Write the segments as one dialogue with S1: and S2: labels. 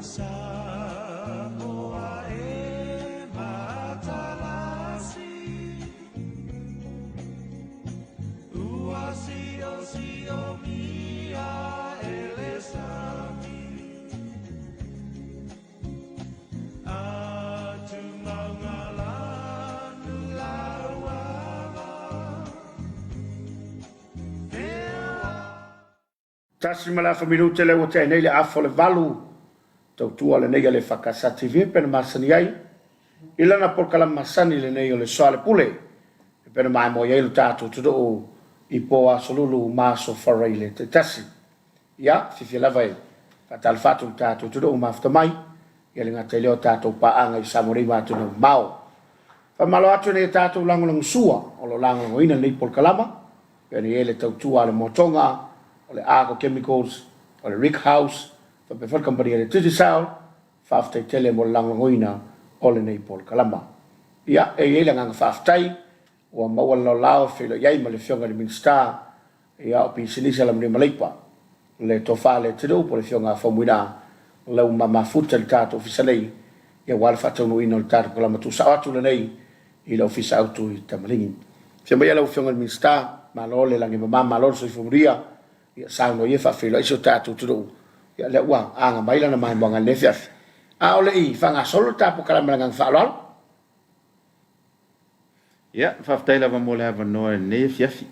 S1: Samoa e matalasi Ua siosiomi e le sami
S2: Tasi ma le afa minute lea ua tea nei le afa o le valu tautua lenei a le EFKS TV e pei ona masani ai i lana polokalame masani lenei o le Soalepule e pei ona maimoa i ai lo tatou atunuu i po aso Lulu ma aso Faraile taitasi. Ia, fiafia lava e faatalofa atu i le tatou atunuu mafuta mai, ia le gata i lea o tatou paaga i Samoa nei ma atunuu mamao. Faamalo atu i nai a tatou lagolagosua o lo o lagolagoina lenei polokalama, pei ona i ai le tautua a le Motoga, o le Arco Chemicals, o le Rick House, faapea foi le kamupani a le Digicel. Faafetai tele mo le lagolagoina o lenei polokalama. Ia, e i ai le agaga faafetai ua maua le laolao e feiloai ai ma le Afioga i le Minisita ia, o Pisinisi, Alamanuia ma Leipa, le Tofa a le atunuu po o le Afioga a Faumuina Lauma Mafuta i le tatou Ofisa nei, ia aua le faataunuuina o le tatou Kalama Tuusao atu lenei i le Ofisa Autu i Tamaligi. Afio maia lau Afioga i le Minisita, malo le lagi e mama, malo le soifua manuia, ia saunoa ia faafeiloai si o tatou atunuu, ia lea ua aga mai lana maimoaga i lenei afiafi. A o le i faagasolo le tatou Kalama i le agaga faaaloalo.
S3: Ia, faafetai lava mo le avanoa i lenei afiafi.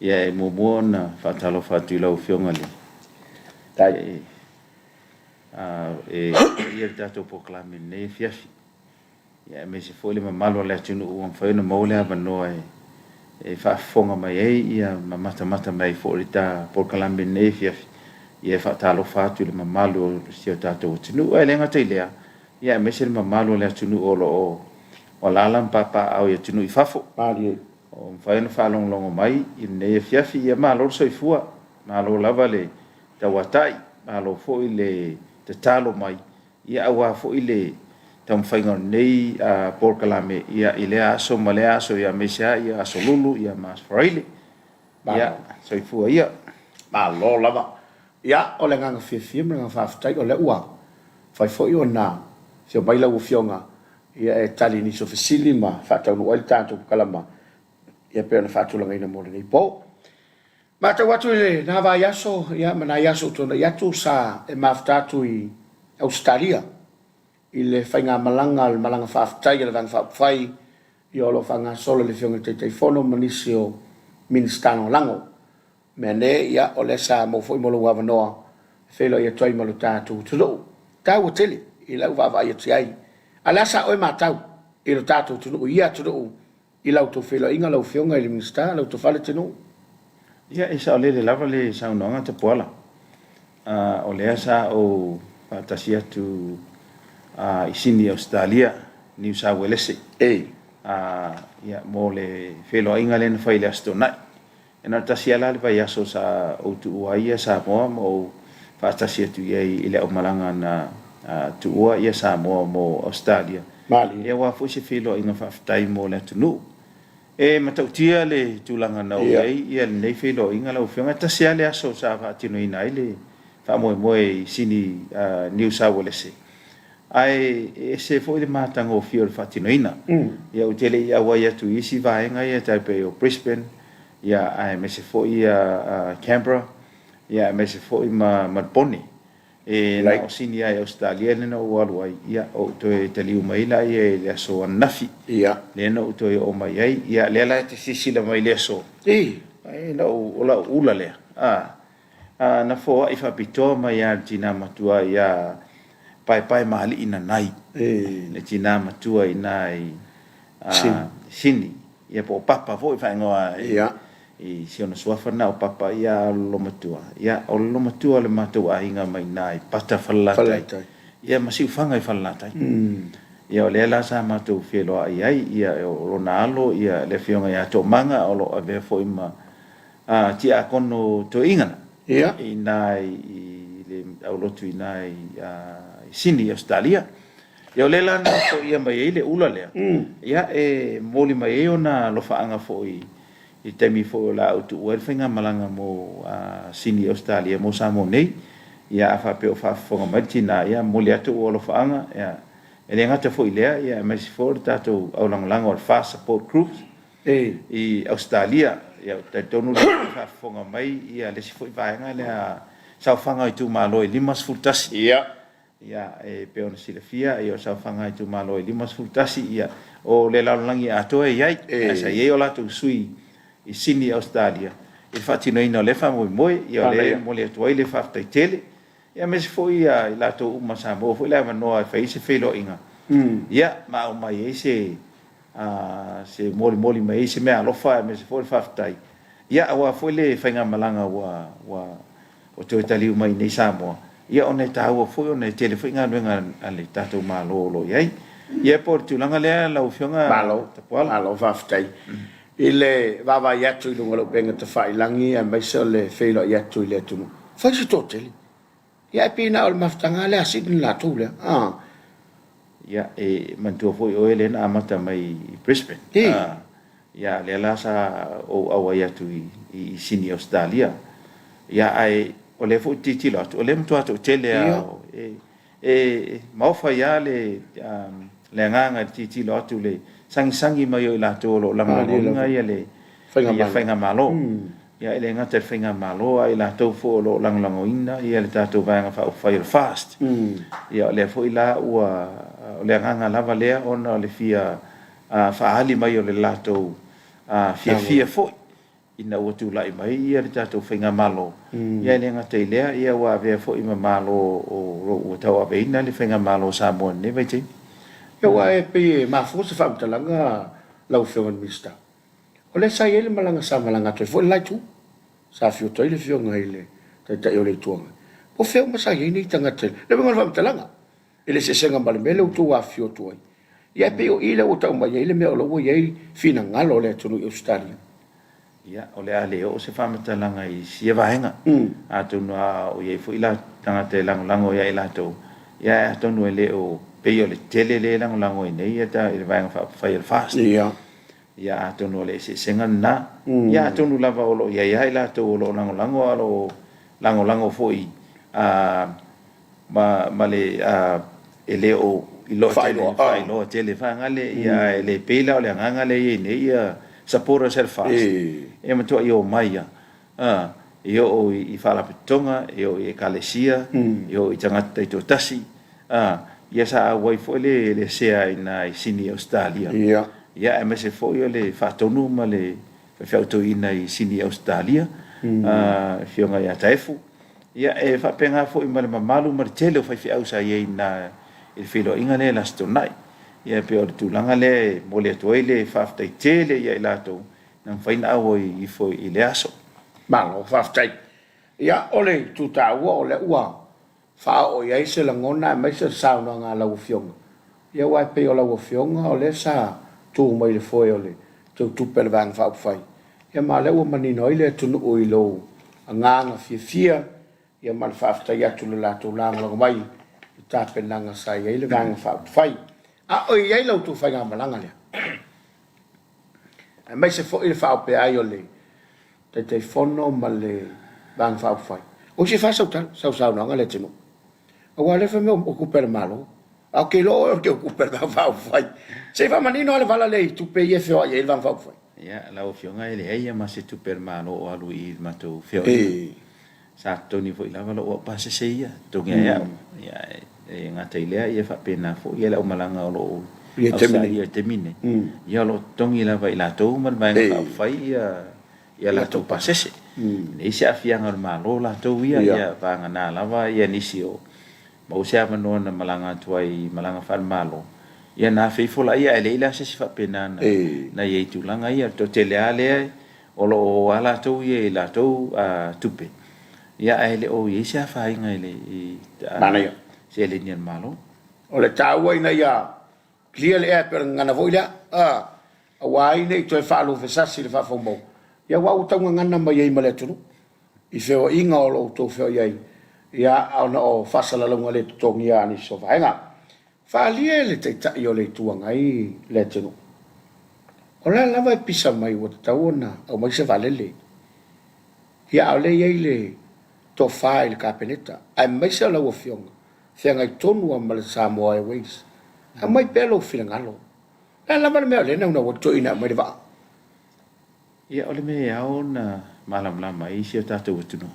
S3: Ia, e muamua ona faatalofa atu i lau Afioga i le
S2: Tai.
S3: E taitaia le tatou polokalame i lenei afiafi. Ia, aemaise foi le mamalu o le atunuu ua mafai ona maua le avanoa e faafofoga mai ai ia ma matamata mai ai foi i le ta polokalame i lenei afiafi. Ia, e faatalofa atu i le mamalu o si o tatou atunuu. Ae le gata i lea, ia aemaise le mamalu o le atunuu o lo o alaala ma papaaao i atunuu i fafo.
S2: Malie.
S3: O mafai ona faalogologo mai i lenei afiafi. Ia malo le soifua, malo lava le tauatai, malo foi le tatalo mai, ia aua foi le taumafaiga o lenei polokalame ia i lea aso ma lea aso, ia aemaise lava ia aso Lulu ia ma aso Faraile. Ia, soifua ia.
S2: Malo lava. Ia, o le agaga fiafia ma le agaga faafetai o lea ua mafai foi ona afio mai lau Afioga ia e tali i nisi o fesili ma faataunuu ai le tatou polokalama ia pei ona faatulagaina mo lenei po. Matau atu i lena vaiaso ia ma nai aso ua tuanai atu sa e mafuta atu i Ausetalia i le faigamalaga o le malaga faafetai a le Vaega Faaupufai ia o lo o faagasolo e le Afioga i le Taitaifono ma nisi o Minisita Lagolago. Mea ne, ia, o lea sa maua foi mo lou avanoa e feiloai atu ai ma lo tatou atunuu. Taua tele i lau vaavaai atu i ai. A o le a sa oe matau i lo tatou atunuu, i ia atunuu i la outou feiloaiga lau Afioga i le Minisita, lau Tofa le atunuu?
S3: Ia, e saolele lava le saunoaga Tapuala. O lea sa ou faatasi atu i Sini, Ausetalia, Niu Sauelese, ia, mo le feiloaiga lea na fai i le Aso Toonai. E na o le tasi lava la le vaiaso sa ou tuua ai ia Samoa ma ou faatasi atu i ai i le aumalaga na tuua ia Samoa mo Ausetalia.
S2: Malie.
S3: Ia aua foi se feiloaiga faafetai mo le atunuu. E matautia le tulaga na oo i ai ia lenei feiloaiga lau Afioga. E tasi lava le aso sa faatinoina ai le faamoemoe i Sini Niu Sauelese. Ae e ese foi le matagofie o le faatinoina. Ia ou te le i auai atu i isi vaega ia tai pei o Brisbane, ia aemaise foi ia Canberra, ia aemaise foi ma Melbourne. E na o Sini lava i Ausetalia lea na ou alu ai, ia ou toe taliu mai laia i le aso ananafi.
S2: Ia.
S3: Lea na ou toe oo mai ai, ia lea la e te silasila mai i le aso,
S2: I.
S3: E lau, o lau ula lea, a. A na foai faapitoa mai lava e le tina matua ia Paepaemaalii Nanai, le tina matua i ina i Sini, ia po o Papa foi e faaigoa i si ona suafa lena o Papa, ia a o le lolomatua, ia o le lolomatua o le matou aiga mai ina i Pata Falelatai, ia ma Siufaga i Falelatai. Ia o lea la sa matou feiloai ai, ia o lona alo ia le afioga ia Toomaga o lo o avea foi ma A Tiakono Toeaina i ina i le aulotu i ina i Sini i Ausetalia. Ia o lea la na foia mai ai le ula lea, ia e momoli mai ai ona alofaaga foi i le taimi foi o le a ou tuua ai le faigamalaga mo Sini i Ausetalia mo Samoa nei. Ia, a faapea o faafofoga mai le tina, ia, momoli atu ou alofaaga, ia, e le gata foi i lea, ia, aemaise foi o le tatou aulagolago a le FAST Support Groups i Ausetalia. Ia, ou te talitonu o lea foi e faafofoga mai ia le isi foi vaega lea, saofaga o itumalo e 51. Ia, e pei ona silafia, ia, o saofaga a itumalo e 51, ia, o le lalolagi atoa e i ai, ae sa i ai o latou sui i Sini, Ausetalia, i le faatinoina o lea faamoemoe. Ia, o lea e momoli atu ai le faafetai tele, ia, aemaise foi ia i latou uma sa maua foi le avanoa e fai ai se feiloaiga, ia, ma aumai ai se se molimoli mai ai se meaalofa aemaise foi o le faafetai, ia, aua foi le faigamalaga ua ua ua toe taliu mai i inei i Samoa, ia ona e taua foi ona e tele foi galuega a le tatou Malo o lo o i ai. Ia po o le tulaga lea lau Afioga
S2: Malo,
S3: Tapuala.
S2: malo faafetai. I le vaavaai atu i luga o le upega tafailagi aemaise o le feiloai atu i le atunuu, fai si toatele. Ia ae pei na o le mafutaga lava lea a Sydney latou lea. Ah.
S3: Ia, e manatua foi oe lea na amata mai i Brisbane.
S2: Ii.
S3: Ah, ia, lea la sa ou auai atu i, i Sydney, Ausetalia. Ia, ae o lea foi ou te tilotilo atu, o lea e matua toatele lava. E, e maofa ai lava le, le agaga i le tilotilo atu i le sagisagi mai o i latou o lo o lagolagoina ia le Faigamalo. Ia, e le gata i le Faigamalo, a o i latou foi o lo o lagolagoina ia le tatou Vaega Faaupufai o le FAST. Ia, o lea foi la ua, o le agaga lava lea ona o le fia faaali mai o le latou fiafia foi ina ua tulai mai ia le tatou Faigamalo. Ia, e le gata i lea, ia ua avea foi ma Malo o lo o ua tauaveina le Faigamalo o Samoa i lenei vaitaimi.
S2: Ia, aua e pei e mafua se faamatalaga lau Afioga i le Minisita. O lea sa i ai le malaga sa malaga atu ai foi le la itu. Sa afio atu ai le Afioga i le Taitai o le Itu Agai. Po o fea uma sa i ai nei tagata i le uiga o le faamatalaga, i le eseesega ma le mea lea ua outou afifio atu ai. Ia e pei o i lea ua tau mai ai le mea o la ua i ai finagalo o le atunuu i Ausetalia.
S3: Ia, o le a le oo se faamatalaga i sia vaega. Atonu a o i ai foi la tagata e lagolago ia i latou, ia ae atonu e le o pei o le tele lea e lagolago ai nei ia i le Vaega Faaupufai o le FAST. Ia atonu o le eseesega lena. Ia atonu lava o lo o i ai lava i latou o lo o lagolago a o lo o lagolago foi ma, ma le e le o iloa tele, faailoa tele faagale, ia ae le pei la o le agaga lea e i ai nei ia supporters a le FAST, e matuai omai lava, e oo i faalapotopotoga, e oo i ekalesia, e oo i tagata taitoatasi, A, ia sa auai foi le le sea i ina i Sini Ausetalia. Ia aemaise foi o le faatonu ma le faifeau toeaina i Sini Ausetalia, a, Afioga ia Taefu. Ia e faapena foi ma le mamalu ma le tele o faifeau sa i ai i ina i le feiloaiga lea i le Aso Toonai. Ia e pei o le tulaga lea e momoli atu ai le faafetai tele ia i latou na mafai ona auai ifo i lea aso.
S2: Malo faafetai. Ia o le itu taua o lea ua faaoo i ai se lagona aemaise o le saunoaga a lau Afioga, ia aua e pei o lau Afioga o lea sa tu mai i le foe o le teutupe a le Vaega Faaupufai, ia ma o lea ua manino ai le atunuu i lou agaga fiafia, ia ma le faafetai atu i le latou lagolago mai i tapenaga sa i ai le Vaega Faaupufai. A o i ai la outou faigamalaga lea, aemaise foi le faaopea ai o le Taitaifono ma le Vaega Faaupufai. O isi e fai sau tala, sau saunoaga le atunuu. Aua o lea fai mai o tupe a le Malo. Ae ou te iloa oe o te tupe a le Vaega Faaupufai. Se i faamanino lava le vala lea i tupe ia e feoai ai le Vaega Faaupufai.
S3: Ia, lau Afioga e leai lava ma se tupe a le Malo o alu i i le matou feoaiga. Sa totogi foi lava lou au pasese ia, totogi e au. Ia, e gata i lea, ia faapena foi le aumalaga o lo o i Ausetalia i le taimi lenei. Ia, o lo o totogi lava e i latou ma le Vaega Faaupufai ia ia latou pasese. E leai se aafiaga o le Malo latou ia, ia vagana lava ia nisi o maua se avanoa na malaga atu ai i malaga faale-Malo, ia na afe ifo laia, ae leai la se isi faapena na i ai i tulaga ia. O le toatele lava lea o lo o o lava latou ia i latou tupe, ia ae le o i ai se afaina i le seleni a le Malo.
S2: O le taua ina ia clear le ea e pei o le gagana foi lea, aua ai ne i toe faalufesasi i le faafaumau, ia aua ua taugagana mai ai ma le atunuu i feoaiga o lo o outou feoai ai, ia ona o faasalalauga le totogia a nisi o vaega. Faaalia e le Taitai o le Itu Agai le atunuu. O la lava e pisa mai ua tatau ona aumai se vaalele. Ia a o lea e i ai le tofa i le Kapeneta, aemaise o lau Afioga, feagai tonu lava ma le Samoa Airways. Aumai pea lou finagalo. O le a lava le mea o lea e naunau ai le toeaina e aumai le vaa?
S3: Ia, o le mea e ao ona malamalama ai si o tatou atunuu,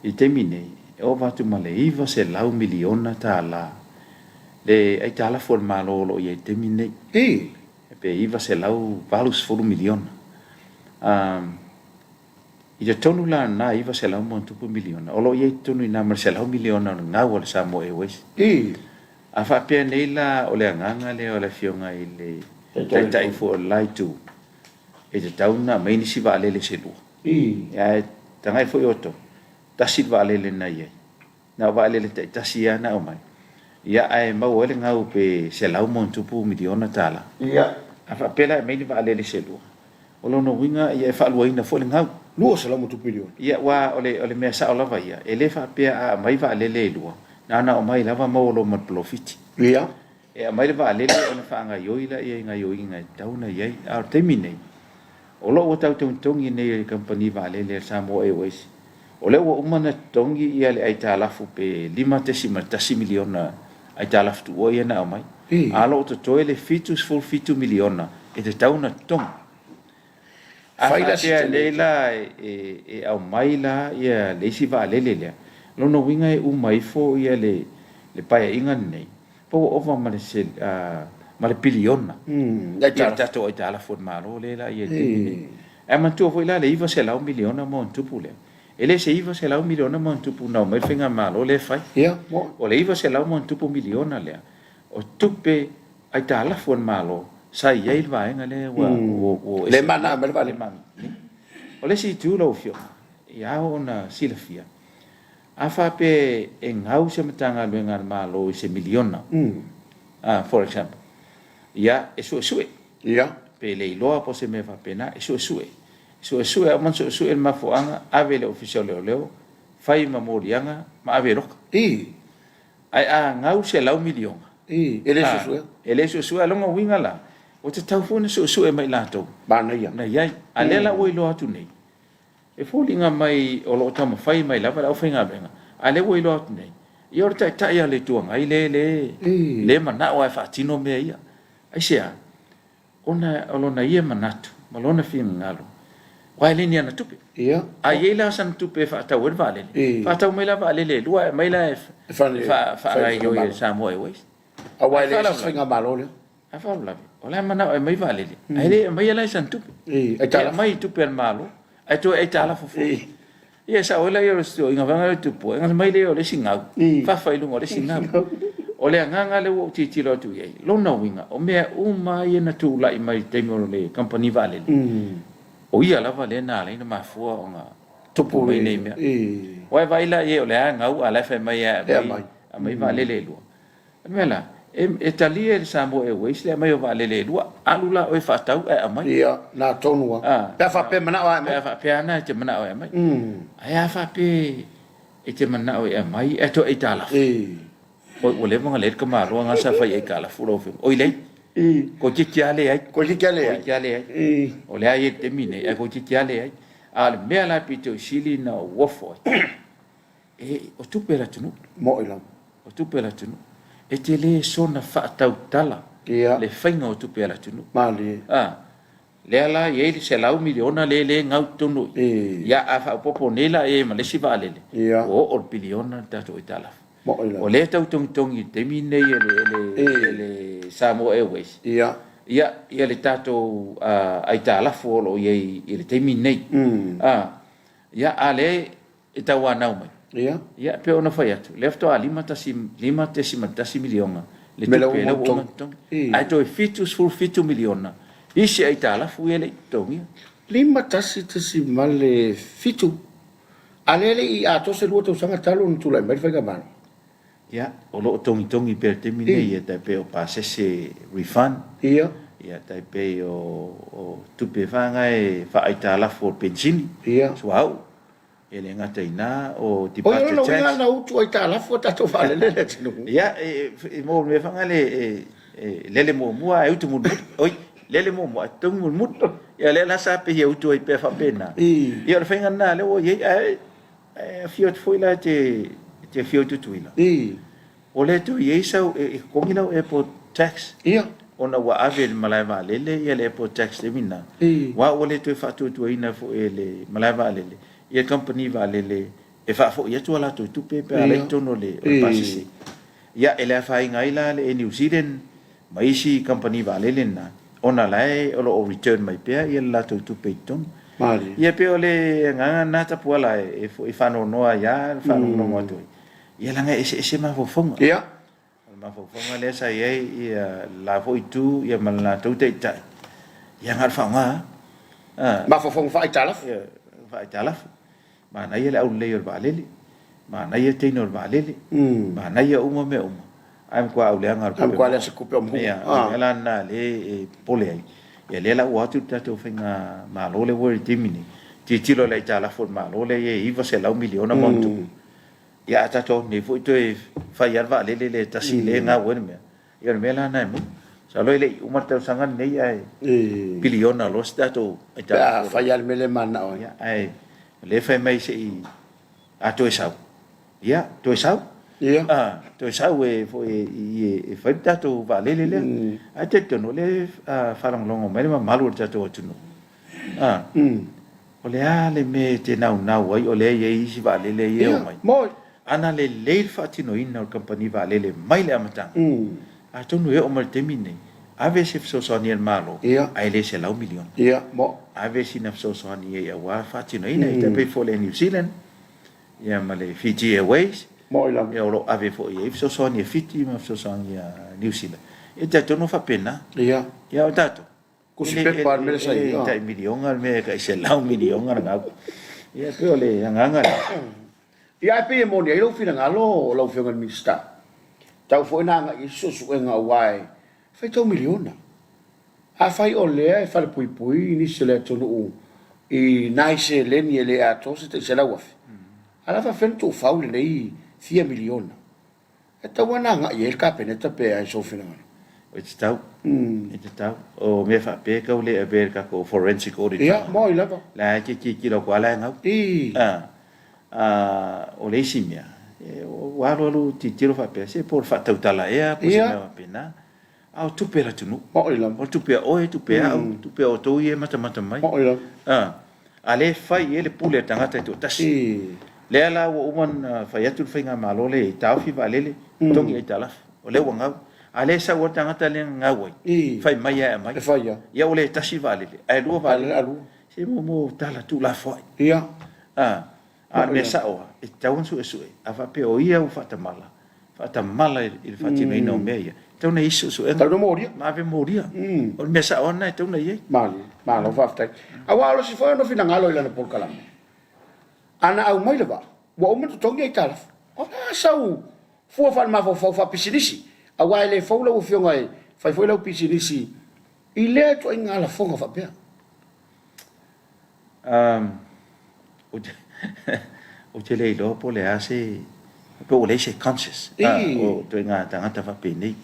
S3: i le taimi nei, e ova atu ma le $900 miliona tala le aitalafu a le Malo o lo o i ai i le taimi lenei.
S2: I.
S3: Pe $980 miliona. I totonu la o lena $900 ma ona tupu miliona, o lo o i ai i totonu i ina ma le $100 miliona o le gau a le Samoa Airways.
S2: I.
S3: A faapea nei la o le agaga lea o le Afioga i le Taitai foi o le la Itu, e tatau ona aumai nisi vaalele se lua. Ae tagai foi outou, tasi le vaalele na i ai, na o vaalele taitasi lava na aumai, ia ae maua ai le gau pe $100+ miliona. A faapea la e aumai ni vaalele se lua, o lona uiga ia e faaluaina foi le gau.
S2: $200+ miliona.
S3: Ia aua o le mea sao lava ia, e le faapea a aumai vaalele e lua, na ona aumai lava maua loa ma le polofiti. E aumai le vaalele ona faagaoioi lea i gaoioiga e tatau ona i ai. A o le taimi nei, o lo o ua tau togitogi nei e le kamupani vaalele a le Samoa Airways, o lea ua uma ona totogi le aitalafu pe $5.1 miliona aitalafu tuua ia na aumai, a o lo o totoe le $77 miliona e tatau ona totogi. A faapea nei la e aumai la le isi vaalele lea, o lona uiga e uma ifo le Paeaiga lenei, po ua ova ma le piliona le tatou aitalafu a le Malo lea la e i ai i le taimi lenei. Ae manatua foi la le $900 miliona ma ona tupu lea, e le o se $900 miliona ma ona tupu na omai le faigamalo lea e fai. O le $900 ma ona tupu miliona lea, o tupe aitalafu a le Malo sa i ai le vaega lea ua
S2: ese.
S3: O le isi itu lau Afioga, e ao ona silafia, a faapea e gau se Matagaluega a le Malo i se miliona, for example, ia, e suesue. Pe le iloa po o se mea faapena, e suesue. Suesue, a uma ona suesue le mafuaaga, ave i le Ofisa o Leoleo, fai ma moliaga ma ave e loka. Ae a gau $100 miliona,
S2: e le suesuea.
S3: E le suesuea. O lona uiga la, ua tatau foi ona suesue mai latou
S2: Manaia.
S3: na i ai. A lea la ua iloa atu nei, e foliga mai o lo o taumafai mai lava le aufaigaluega, a lea ua iloa atu nei, ia o le Taitai lava o le Itu Agai lea e manao lava e faatino mea ia. Aisea? Ona o lona ia manatu ma lona finagalo, aua e le ni ana tupe. A i ai la sana tupe e faatau ai le vaalele, faatau mai la vaalele e lua ae aumai la e faagaoioi e le Samoa Airways.
S2: Aua e le o se faigamalo lea.
S3: A faalavelave, o la e manao e aumai vaalele, ae le aumaia la i sana tupe. E aumai i tupe a le Malo, ae toe aitalafu foi. Ia e sao ai la ia o le fesuiaiga vaega lea e tupu ai, ona aumai lea o le isi gau, fafa i luga o le isi gau. O le agaga lea ua ou tilotilo atu i ai, lona uiga, o mea uma lava ia na tulai mai i le taimi o le kamupani vaalele, o ia lava lea na ala ai ona mafua ona tupu mai nei mea. Aua e vaai la i ai o lea e gau a o la e fai mai lava e aumai vaalele e lua. O le mea la, e talia e le Samoa Airways le aumai o vaalele e lua, alu la oe faatau ae aumai.
S2: Ia, na tonu lava. Pe a faapea e manao lava e aumai.
S3: Pe a faapea lava e te manao e aumai. Ae a faapea e te manao e aumai ae toe aitalafu. Oi, ua leva ona leai le tamaloa lena sa fai aitalafu lau Afioga. Oi leai. Toeitiiti lava leai.
S2: Toeitiiti lava leai.
S3: Toeitiiti lava leai. O lea e i ai i le taimi lenei, ae toeitiiti lava leai. A o le mea la pito i sili ona ou ofo ai, E, o tupe a le atunuu.
S2: Mo'i lava.
S3: O tupe a le atunuu. E te le soona faatautala
S2: Ia.
S3: le faiga o tupe a le atunuu.
S2: Malie.
S3: A, lea la e i ai le $100 miliona lea le gau i totonu i i. Ia, a faaopoopo nei la i ai ma le isi vaalele,
S2: Ia.
S3: ua oo i le piliona le tatou aitalafu.
S2: Mo'i lava.
S3: O lea e tau togitogi i le taimi lenei e le, e le, e le Samoa Airways.
S2: Ia.
S3: Ia, ia le tatou aitalafu o lo o i ai i le taimi lenei. A, ia, a lea e tauanau mai.
S2: Ia.
S3: Ia, e pei ona fai atu, lea faatoa $5.1 miliona le tupe lea ua uma ona totogi. Ae toe $77 miliona isi aitalafu ia e le i totogia.
S2: 51.7, a lea e le i atoa se lua tausaga talu ona tulai mai le faigamalo.
S3: Ia, o lo o togitogi pea i le taimi lenei, e tai pei o pasese refund.
S2: Ia.
S3: Ia, tai pei o tupe faga e faaaitalafu o le penisini.
S2: Ia.
S3: Suauu. E le gata i ina, o
S2: Oi,
S3: departure
S2: o lona
S3: tax.
S2: uiga na utu aitalafu a tatou vaalele le atunuu.
S3: Ia, e mo le mea faga le, e lele muamua ae utu mulimuli. Oi, lele muamua ae totogi mulimuli. Ia, lea la sa pei e utu ai pea faapena. Ia, o le faiga lena lea ua i ai, ae E afio atu foi la e te, e te afio i Tutuila.
S2: I.
S3: O lea toe i ai sau, e, e totogi lau airport tax.
S2: Ia.
S3: Ona ua ave i le malae vaalele ia le airport tax taimi lena.
S2: I.
S3: Aua ua le toe faatuatuaina foi e le malae vaalele ia le kamupani vaalele e faafoi atu a latou tupe pe a leai totonu o le, o le pasese. Ia, e le afaina ai la le Air New Zealand ma isi kamupani vaalele na, ona la e o lo o return mai pea ia le latou tupe i totonu.
S2: Malie.
S3: Ia pei o le agaga lena Tapuala e, e faanoanoa ai lava le faalogologo atu ai. Ia leaga e eseese mafaufauga.
S2: Ia.
S3: O le mafaufauga lea sa i ai ia le la foi itu ia ma le latou taitai, ia na o le faaaoga lava.
S2: Ah. Mafaufauga faa-aitalafu.
S3: Ia, faa-aitalafu. Manaia le aulelei o le vaalele, manaia teine o le vaalele, manaia uma mea uma, ae matua auleaga o le
S2: tupe. Ae matua leai se tupe o maua.
S3: Ia, o le mea la lena lea e popole ai. Ia lea la ua o atu le tatou faigamalo lea ua i le taimi nei, tilotilo i le aitalafu a le Malo lea e i ai $900 miliona ma ona tupu. Ia a tatou o atu nei foi toe fai lava le vaalele lea e tasi lea e gau ai le mea. Ia o le mea la lena e maua. Masalo e le i uma le tausaga lenei ae piliona loa se tatou
S2: aitalafu. Pe a fai lava le mea lea e mananao ai.
S3: Ia, ae o lea e fai mai se i, a toe sau, ia, toe sau.
S2: Ia.
S3: A, toe sau e foi e fai le tatou vaalele lea. Ae talitonu o lea e faalogologo mai le mamalu o le tatou atunuu. A, o le a le mea e te naunau ai o lea e i ai isi vaalele ia e omai?
S2: Ia, moi.
S3: Ana lelei le faatinoina o le kamupani vaalele mai le amataga, atonu e oo mai le taimi lenei, ave se fesoasoani a le Malo, ae le $100 miliona. Ave sina fesoasoani i ai aua le faatinoina. E tai pei foi o le Air New Zealand ia ma le Fiji Airways, ia o lo o ave foi i ai fesoasoani a Fiti ma fesoasoani a New Zealand. E talitonu e faapena. Ia o tatou,
S2: Kusi pepa le mea sa i
S3: ai. Tai miliona le mea e tai selau miliona le gau. Ia pei o le agaga lea.
S2: Ia ae pei e moni ai lou finagalo lau Afioga i le Minisita, tau foi na agai i ai se suesuega aua e faitau miliona. Afai o lea e falepuipui nisi o le atunuu i nai seleni e le atoa se tai $100,000, a o le a faapefea ona tuufau lenei fia miliona? E tatau lava ona agai i ai le Kapeneta pe a i sou finagalo.
S3: E tatau, e tatau. O mea faapea e tau le avea i le tatou forensic audit.
S2: Ia, moi lava.
S3: La e te tilotilo atu lava la e gau.
S2: I.
S3: O le isi mea, ua alu alu tilotilo faapea, se po o le faatautala ea po o se mea faapena. A o tupe a le atunuu.
S2: Moi lava.
S3: O le tupe a oe, tupe a au, tupe a outou ia e matamata mai.
S2: Moi lava.
S3: A lea e fai i ai le pule a le tagata e toatasi. Lea la ua uma ona fai atu le faigamalo lea e taofi vaalele, totogi aitalafu. O lea ua gau. A lea e sau lava le tagata lea na gau ai, fai mai lava e aumai.
S2: E fai lava.
S3: Ia ua le tasi vaalele, ae lua vaalele. Se mo mo tala tuulafoai. A o le mea sao lava, e tatau ona suesue. A faapea o ia ua faatamala, faatamala i le faatinoina o mea ia, e tatau ona i ai se suesuega.
S2: Tatau ona molia.
S3: Ma ave molia. O le mea sao lava lena e tatau ona i ai.
S2: Malie. Malo faafetai. Aua o le isi foi ona finagalo i lana polokalame, ana aumai le vaa, ua uma ona totogi aitalafu. O le a sau fua faale-mafaufau faapisinisi, aua e le fou lau Afioga e fai foi lau pisinisi i lea ituaiga lafoga faapea.
S3: Ou te le iloa po o le a se, pe ua leai se conscious o ituaiga tagata faapenei,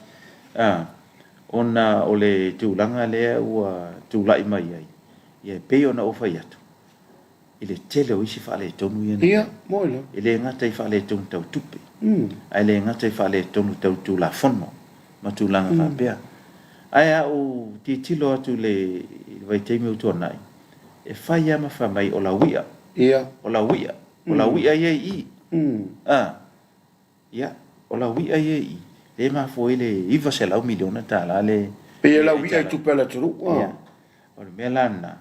S3: ona o le tulaga lea ua tulai mai ai, ia e pei ona ou fai atu, i le tele o isi faaletonu ia na i ai. E le gata i faaletonu tau tupe, ae le gata i faaletonu tau Tulafono ma tulaga faapea. Ae a ou tilotilo atu i le vaitaimi ua tuanai, e fai lava ma fai mai o lau i'a, o lau i'a, o lau i'a ia i i. A, ia, o lau i'a ia i i, lea e mafua ai le $900 miliona tala le...
S2: Pei o lau i'a i tupe a le atunuu.
S3: Ia, o le mea la lena,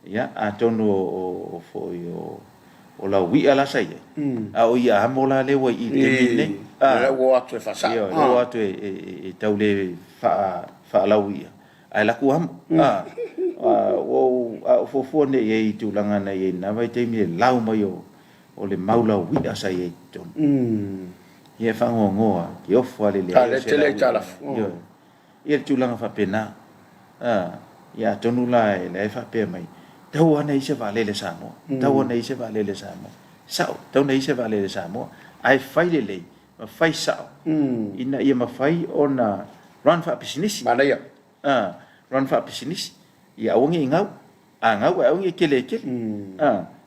S3: ia, atonu o foi o lau i'a la sa i ai, a o i'a amo la lea ua i i i le taimi lenei.
S2: O lea ua o atu e faasao.
S3: Ia, o lea ua o atu e tau le faalau i'a. Ae laku amo. A, ua ou, a ou fuafua nei i ai i tulaga na i ai i lena vaitaimi i le lau mai o, o le mau laui'a sa i ai i totonu. Ia e faanoanoa, e ofo lava i le leai o se laui'a. Ioe. Ia le tulaga faapena. A, ia atonu la e la e faapea mai, tau lava na i ai se vaalele Samoa, tau lava na i ai se vaalele Samoa. Sao, tau na i ai se vaalele Samoa, ae fai lelei ma fai sao ina ia mafai ona run faapisinisi.
S2: Manaia.
S3: Run faapisinisi, ia aua ne i gau. A gau ae aua ne i tele e tele.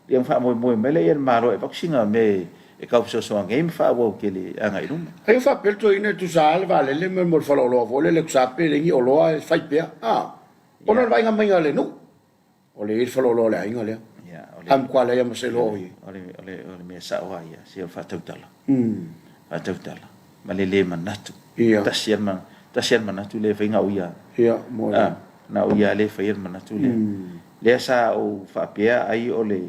S3: Ia ona faamoemoe mai lea i le Malo e avatu sina mea e tau fesoasoani ai ma faaauau tele agai i luma.
S2: Ai ua faapea le toeaina e tusa lava le vaalele ma le faleoloa foi lele e tusa lava pe leai ni oloa e fai pea a ona o le vaaiga maiga a le nuu o lea e i ai le faleoloa o le aiga lea ae matua leai lava ma se iloa o i ai.
S3: O le mea sao lava ia, se o le faatautala, faatautala ma le le manatu. Tasi lava le manatu lea e fai na o ia. Na o ia lea e faia le manatu lea. Lea sa ou faapea ai o le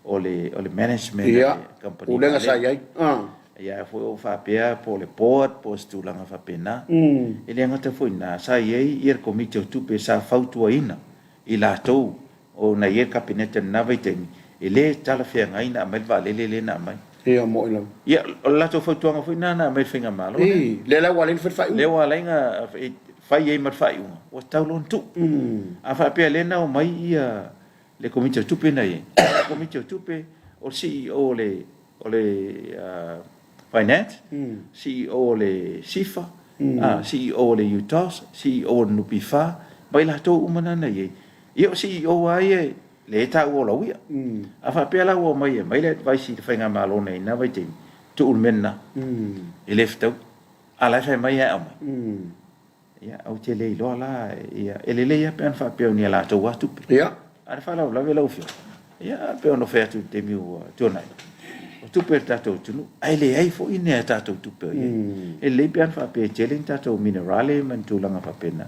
S3: o le o le management a le kamupani
S2: Pulega sa i ai.
S3: Ia foi ou faapea po o le board po o se tulaga faapena. E le gata foi i lena, sa i ai ia le Komiti o Tupe sa fautuaina i latou o na i ai le Kapeneta i lena vaitaimi, e le talafeagai ona aumai le vaalele lea na aumai.
S2: Ia, mo'i lava.
S3: Ia, o le latou fautuaga foi lena na aumai i le Faigamalo lea.
S2: Ii, lea la ua ala ai ona fai le faaiuga.
S3: Lea ua ala ai ona fai ai ma le faaiuga, ua tatau loa ona tuu. A faapea lea na omai ia le Komiti o Tupe na i ai, o le Komiti o Tupe, o le CEO o le, o le Finance, CEO o le SIFA, CEO o le UTOS, CEO o le NPF, ma i latou uma na na i ai. Ia o CEO lava ia lea e taua o lau ia. A faapea la ua omai e aumai le advice i le Faigamalo nei i lena vaitaimi, tuu le mea lena. E le fetaui. A o la e fai mai lava e aumai. Ia, ou te le iloa la, ia, e lelei lava pe ana faapea o ni a latou lava tupe.
S2: Ia.
S3: A o le faalavelave lau Afioga, ia, e pei ona fai atu i le taimi ua tuanai, o tupe a le tatou atunuu, ae leai foi ni a tatou tupe o i ai. E lelei pe ana faapea e tele ni tatou minerale ma ni tulaga faapena.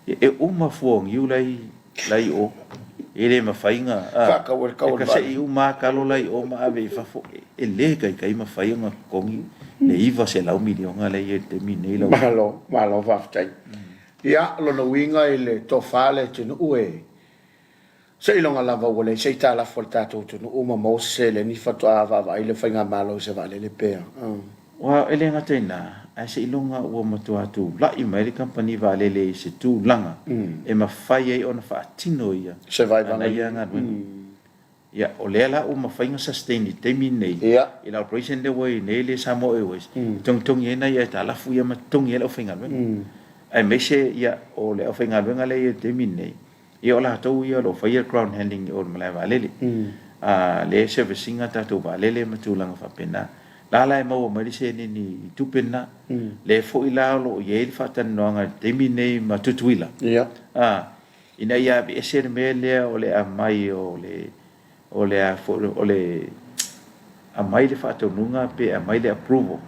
S3: Ia, e uma fua o niu la e i o, e le mafai ona,
S2: Faatau ai le tau o
S3: e
S2: le vaalele.
S3: Kase'i uma lava talo la i o ma ave i fafo, e le taitai mafai ona totogi le $900 miliona lea e i ai i le taimi lenei lau Afioga.
S2: Malo, malo faafetai. Ia, o lona uiga i le tofa le atunuu e seiloga lava ua leai se aitalafu a le tatou atunuu ma maua se seleni faatoa vaavaai le faigamalo i se vaalele pe a.
S3: Aua e le gata i lena, ae seiloga ua matua tulai mai le kamupani vaalele i se tulaga e mafai ai ona faatino ia
S2: Se vaivaiga.
S3: ana ia galuega. Ia, o lea la ua mafai ona sustain i le taimi lenei i le operation lea ua i ai nei le Samoa Airways, e togitogi ai nai aitalafu ia ma totogi ai le aufaigaluega. Aemaise ia, o le aufaigaluega lea e i ai i le taimi lenei, Ia o latou ia o lo o faia le ground handling i o i le malae vaalele. A lea e service ina tatou vaalele ma tulaga faapena. La la e maua mai le seleni i tupe lena. Lea foi la o lo o i ai le faatalanoaga i le taimi lenei ma Tutuila. A, ina ia aveese le mea lea o le aumai o le o le a foi o le aumai le faatonuga pe aumai le approval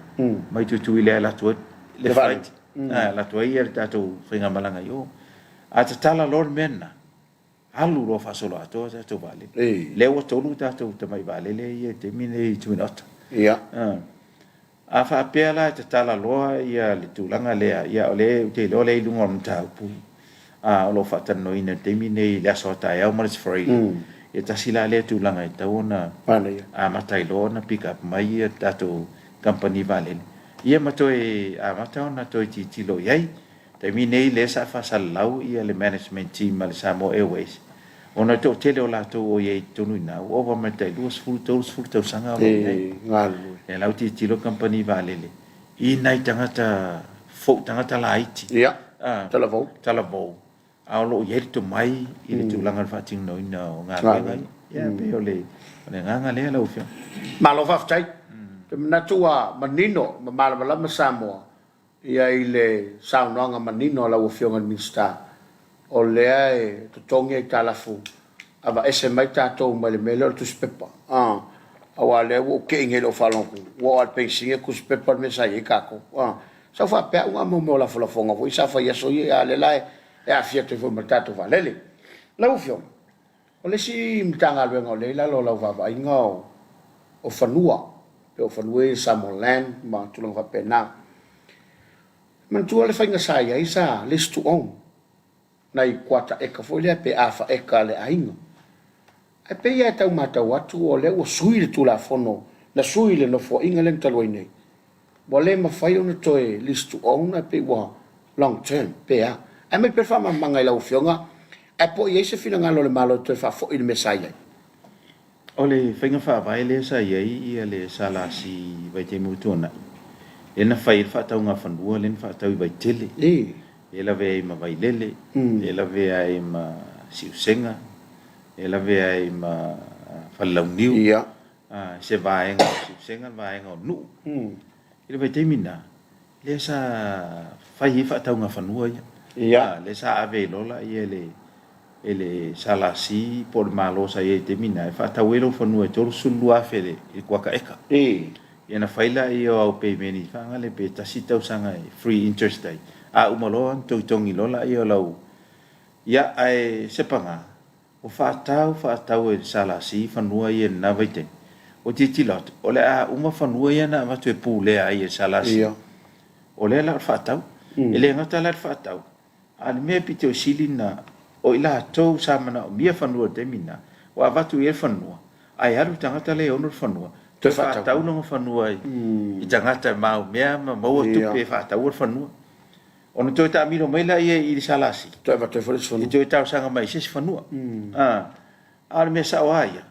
S3: mai Tutuila e alu atu ai le flight, e alu atu ai le tatou faigamalaga i o. A tatala loa le mea lena, alu loa faasoloatoa tatou vaalele. Lea ua tolu tatou tamai vaalele ia i le taimi lenei i Twin Otter. A faapea la e tatala loa ia le tulaga lea, ia o lea ou te iloa lea e i luga o le mataupu o lo o faatalanoaina i le taimi lenei i le aso a taeao ma le aso Faraile. Ia tasi la lea tulaga e tatau ona amata ai loa ona pick up mai ia tatou kamupani vaalele, ia ma toe amata ona toe tilotilo i ai. Taimi nei lea sa faasalalau ia le management team a le Samoa Airways ona e toatele o latou o i ai i totonu i ina ua ova ma le tai 20, 30 tausaga o lo o i ai. Lea la ua tilotilo le kamupani vaalele i nai tagata fou, tagata laiti,
S2: talavou,
S3: talavou a o lo o i ai le tomai i le tulaga o le faatinoina o galuega ia. Ia e pei o le agaga lea lau Afioga.
S2: Malo faafetai. Ou te manatu ua manino ma malamalama Samoa Ia i le saunoaga manino a lau Afioga i le Minisita, o lea e totogi aitalafu aveese mai tatou mai le mea lea o le tusipepa, a, aua o lea ua ou tei nei i lou faalogo atu, ua oo lava i le penisini e tusipepa le mea sa i ai tatou, a. Sa ou faapea au na o mea o lafolafoga foi sa fai i aso ia, a o lea la e aafia atu ai foi ma le tatou vaalele. Lau Afioga, O le isi Matagaluega o lea e i lalo o lau vaavaaiga o fanua, pei o fanua ia Samoa Land ma tulaga faapena. Manatua le faiga sa i ai sa lease to own, nai kuata eka foi lea pe afa eka a le aiga. Ae pei lava e tau matau atu o lea ua sui le Tulafono na sui i le Nofoaiga lea na talu ai nei, Ua le mafai ona toe lease to own ae pei ua long term pe a. Ae aumai pea le faamalamalamaga i lau Afioga ae po o i ai se finagalo o le Malo e toe faafoi le mea sa i ai.
S3: O le faiga faavae lea sa i ai le SLC i vaitaimi ua tuanai, lea na fai ai le faatauga fanua lea na faatau i Vaitele, lea e lavea ai ma Vailele, lea e lavea ai ma Siusega, lea e lavea ai ma Falelauniu, se vaega o Siusega, le vaega o Nuu. I le vaitaimi lena, lea sa fai ai faatauga fanua ia. Lea sa ave ai loa laia e le SLC po o le Malo sa i ai i le taimi lena e faatau ai lou fanua e $32,000 i le kuata eka. Ia ona fai lea o au pemeni faagale pe tasi tausaga e free interest ai, a uma loa ona togitogi loa lea o lau. Ia, ae se paga, ua faatau faatau e le SLC fanua ia i lena vaitaimi. Ua tilotilo atu, o le a uma fanua ia na avatu e pulea ai e le SLC. O lea la o le faatau. E le gata la i le faatau, A o le mea pito i sili lena, o i latou sa manaomia fanua i le taimi lena, ua avatu i ai le fanua, ae alu le tagata lea e ono le fanua, toe faatau lona fanua i tagata e maumea ma maua tupe e faataua le fanua. Ona toe taamilo mai lea i le SLC,
S2: Toe avatu ai foi le isi fanua.
S3: E toe talosaga mai i se isi fanua. A o le mea sao lava ia,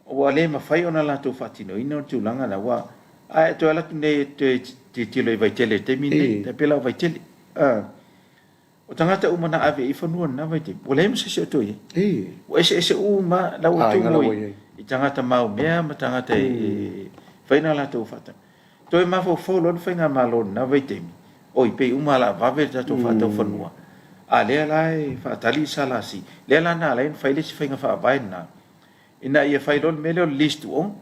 S3: Ua le mafai ona latou faatinoina le tulaga lea, aua a e toe alu atu nei e toe tilotilo i Vaitele i le taimi lenei, tai pei la o Vaitele, o tagata uma na ave i ai fanua i lena vaitaimi, ua leai ma se isi o toe i ai. Ua eseese uma lava, la ua tumu i tagata maumea ma tagata e fai na latou faatau. Toe mafaufau loa le faigamalo i lena vaitaimi, oi, pei uma lava o le a vave le tatou faatau fanua, a lea la e faatali le SLC, lea la na ala ai ona fai le isi faiga faavae lena, ina ia fai loa le mea lea o le lease to own.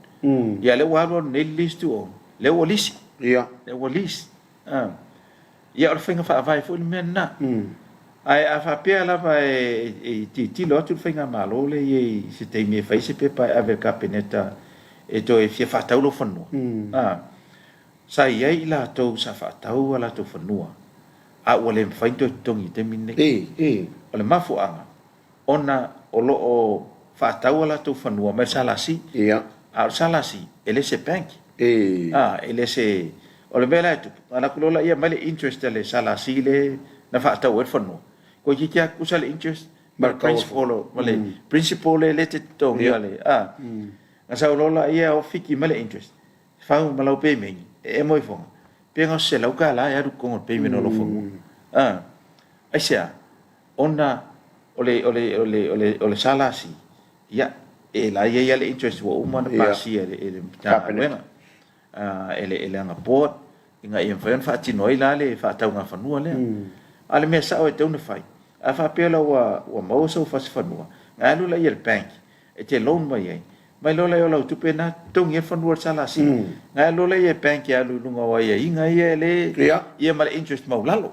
S3: Ia lea ua alu alu nei le lease to own, lea ua lisi. Lea ua lease. Ia o le faiga faavae foi le mea lena. Ae a faapea lava e tilotilo atu le faigamalo lea i ai i se taimi e fai se pepa e ave i le Kapeneta e toe fia faatau lou fanua, sa i ai i latou sa faatau a latou fanua, a ua le mafai ona toe totogi i le taimi lenei. O le mafuaaga, ona o lo o faatau a latou fanua mai le SLC. A o le SLC, e le o se bank. E le o se... O le mea la e tupu, na alu atu loa laia aumai le interest a le SLC lea na faatau ai le fanua, toeitiiti lava tutusa le interest ma le principal, ma le principal lea e te totogia le... Na sau loa laia o fiki mai le interest, fau ma lau pemeni, e emo ifoga, pe na o se $100 e alu i totonu o le payment o lou fanua. Aisea? Ona o le, o le, o le, o le, o le SLC, ia, e la e i ai lava le interest ua uma ona pasia e le, e le Matagaluega, e le, e le ana board, ina ia mafai ona faatino ai la le faatauga fanua lea. A o le mea sao e tatau ona fai, a faapea la ua, ua maua sou fasi fanua, ona alu lea i le bank, e te loan mai ai, mai loa lea o lau tupe lena totogi ai le fanua i le SLC. Na alu loa lea i bank e alu i luga o aiaiga ia e le ia ma le interest maualalo.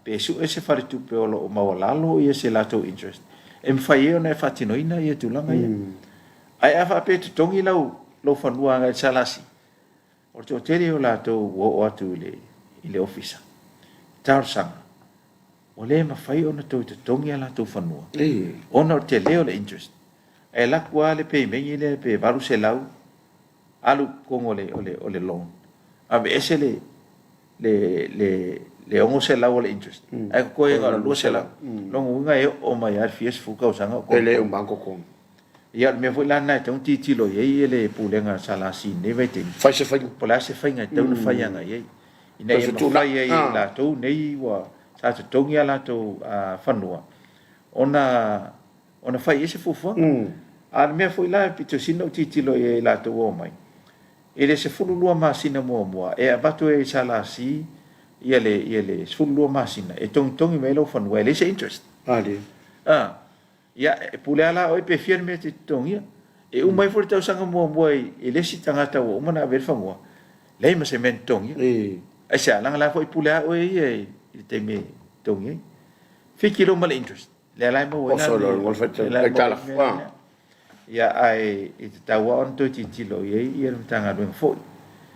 S3: Pe sue se faletupe o lo o maualalo ia se latou interest e mafai ai ona e faatinoina ia tulaga ia. Ae a faapea e totogi lau lou fanua agai i le SLC, o le toatele o latou ua oo atu i le i le ofisa, talosaga ua le mafai ona toe totogi a latou fanua ona o le tele o le interest. E alu atu lava le pemeni lea pe 800 alu i totonu o le, o le, o le loan, aveese le, le, le, le 600 o le interest, ae totoe ai na o le 200. Lona uiga e oo mai lava i le fia sefulu tausaga o
S2: E le uma lava totogi.
S3: Ia o le mea foi la lena e tatau ona tilotilo i ai le Pulega a le SLC i lenei vaitaimi.
S2: Fai se faiga.
S3: Po o le a se faiga e tatau ona fai agai i ai, ina ia mafai ai e i latou nei ua sa totogi a latou fanua ona ona fai i ai se fuafuaga. A o le mea foi la e pito sili ona ou tilotilo i ai i latou ua omai, i le 12 masina muamua e avatu ai e SLC ia le, ia le 12 masina e togitogi mai ai lou fanua e leai se interest.
S2: Malie.
S3: A, ia, e pule lava la oe pe fia le mea e te totogia. E uma ifo le tausaga muamua i, i le isi tagata ua uma ona ave i ai le fanua, leai ma se mea na totogia. Aisea? Leaga la foi e pule lava oe ia i le taimi e totogi ai. Fiki loa ma le interest. Lea la e maua ai la le mea. Ia, ae e tatau lava ona toe tilotilo i ai ia le Matagaluega foi,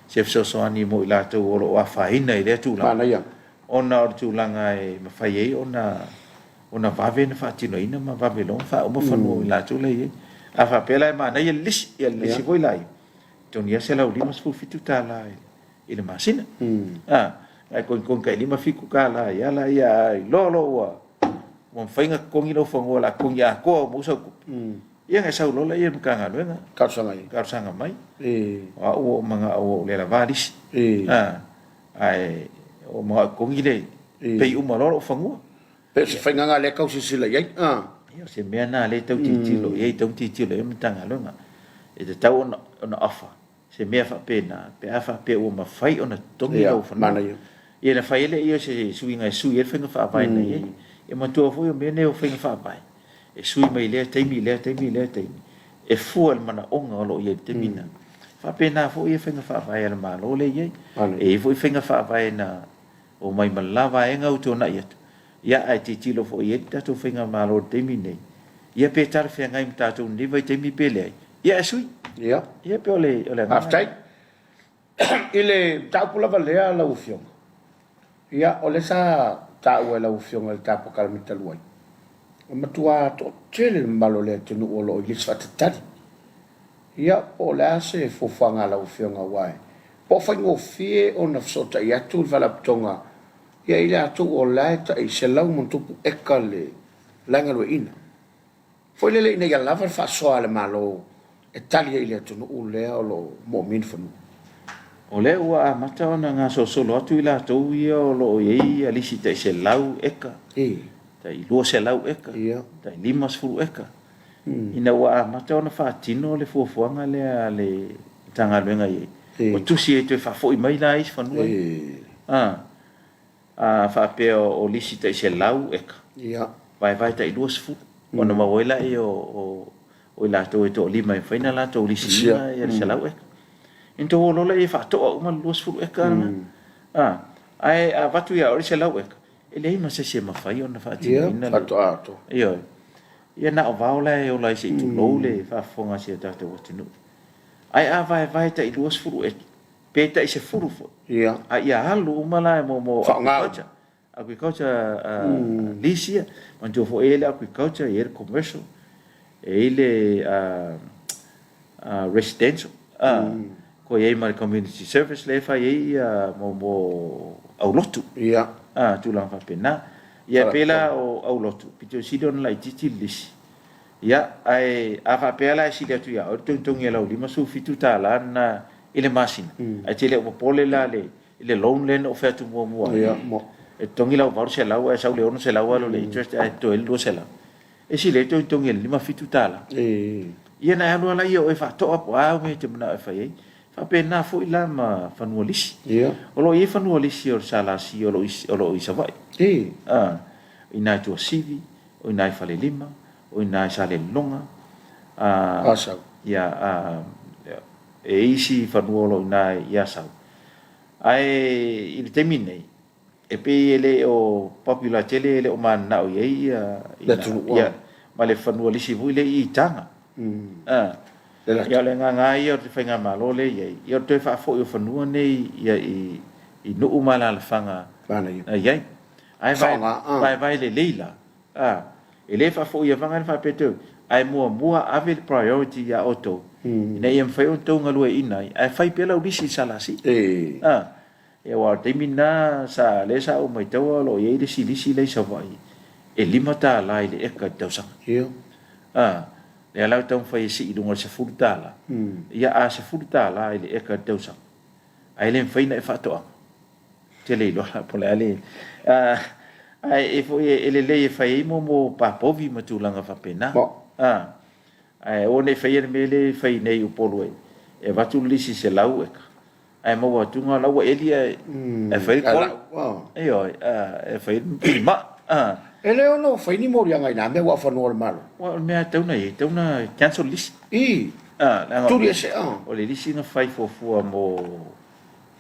S3: se fesoasoani mo i latou o lo o afaina i lea tulaga, ona o le tulaga e mafai ai ona ona vave ona faatinoina ma vave loa ona faauma fanua o i latou la e i ai. A faapea la e manaia le lisi, ia le lisi foi la ia, totogi lava $157 i le masina. A, ae togitogi tai $57 ai lava la ia, a iloa loa ua ua mafai ona totogi lou fanua o le a totogi atoa uma sau tupe, ia ona e sau loa lea i le Matagaluega
S2: talosaga
S3: ai. Talosaga mai. O au ua ou manao ua ou le lava lisi. Ae ua ou manao e totogi le pay uma loa lou fanua.
S2: Pe o se faiga lena lea e tau silasila i ai.
S3: Ia, o se mea lena lea e tau tilotilo i ai, tau tilotilo i ai le Matagaluega. E tatau ona, ona offer se mea faapena pe a faapea ua mafai ona totogi lau fanua. Ia, na fai ai lea o se suiga e sui ai le faiga faavae na i ai. Ia manatua foi o mea nei o faiga faavae, e sui mai lea taimi i lea taimi i lea taimi, e fua i le manaoga o lo o i ai i le taimi lena. E faapena foi faiga faavae a le Malo lea e i ai. E i ai foi faiga faavae na omai ma le la vaega ua tuanai atu, ia ae tilotilo foi i ai le tatou faigamalo i le taimi lenei, ia pe talafeagai ma tatou i lenei vaitaimi pe leai, ia ae sui.
S2: Ia.
S3: Ia pei o le o le agaga.
S2: Faafetai. I le mataupu lava lea lau Afioga, ia o lea sa taua e lau Afioga i le ta polokalame talu ai, e matua toatele le mamalu o le atunuu o lo o i lisi faatatali. Ia, po o le a se fuafuaga a lau Afioga aua e po o faigofie ona fesootai atu le Faalapotopotoga ia i latou o la e tai 100+ eka le la e galueaiina. Foi lele ina ia lava le faasoa a le Malo e tali ai i le atunuu lea o lo o moomia ni fanua.
S3: O lea ua amata ona gasolosolo atu i latou ia o lo o i ai lisi tai 100 eka, tai 200 eka, tai 50 eka. Ina ua amata ona faatino le fuafuaga lea a le Matagaluega i ai, ua tusi ai toe faafoi mai la isi fanua ia. A faapea o lisi tai 100 eka, vaevae tai 20, ona maua ai lea o i latou e toalima e mafai ona latou lisiina le 100 eka. Ona outou o loa lea e faatoa uma le 20 eka lena. Ae a avatu ia oe le 100 eka, e leai ma se isi e mafai ona faatinoina le. Ioe. Ia na o vao la e ola ai se i tulou le faafofoga a si o tatou atunuu. Ae a vaevae tai 20 eka, pe tai 10 foi, a ia alu uma la mo agriculture, agriculture lease ia. Manatua foi e i ai le agriculture, e i ai le commercial, e i ai le residential, ko i ai ma le community service lea e fai ai mo aulotu, tulaga faapena. Ia e pei la o aulotu, pito sili ona laitiiti le lisi. Ia, ae a faapea la e sili atu ia oe le togitogi e lau $57 lena i le masina, ae te le o popole la i le loan lea na ou fai atu muamua ai, e totogi lau $800 ae sau le $600 alu i le interest ae totoe ai le $200. E sili ai le togitogi e le $57. Ia ona e alu lava lea o oe e faatoa po o a au mea e te manao e fai ai. E faapena foi la ma fanua lisi. O lo o i ai fanua lisi o le SLC o lo o i Savaii. I ina i Tuasivi, o ina i Falelima, o ina i Salelologa,
S2: Asau.
S3: Ia, e i ai isi fanua o lo o ina i Asau. Ae i le taimi nei, e pei e le o popular tele, e le o mananao i ai ia
S2: Le atunuu.
S3: Ia, ma le fanua lisi foi lea i Taga. Ia, o le agaga lava ia o le faigamalo lea e i ai, ia o le toe faafoi o fanua nei ia i nuu ma alaalafaga na i ai. Ae vaevae lelei la, e le faafoi avaga le faapea toe, ae muamua ave le priority ia outou, ina ia mafai ona outou galueaiina ai, ae fai pea lau lisi i le SLC. Ia aua o le taimi lena sa, lea sa ou maitaua o lo o i ai le isi lisi la i Savaii e $5 i le eka i le tausaga.
S2: Ia.
S3: A, lea la ua taumafai e sii i luga i le $10. Ia a $10 i le eka i le tausaga, ae le mafai ona e faatoaga, ou te le iloa la po o le a le, ae e foi e lelei e fai ai mo papovi ma tulaga faapena. A, ae aua ne i faia le mea lea e fai nei i Upolu e avatu le lisi 100 eka, Ae maua atu la ua eli ae ae fai le kolo. Ioe, e fai le pilimaa.
S2: E le ono fai ni moliaga i na mea ua o fanua o le Malo.
S3: Ua o le mea e tatau ona i ai, e tatau ona cancel le lisi.
S2: I.
S3: Leaga
S2: Tuli ese.
S3: O le lisi na fai fuafua mo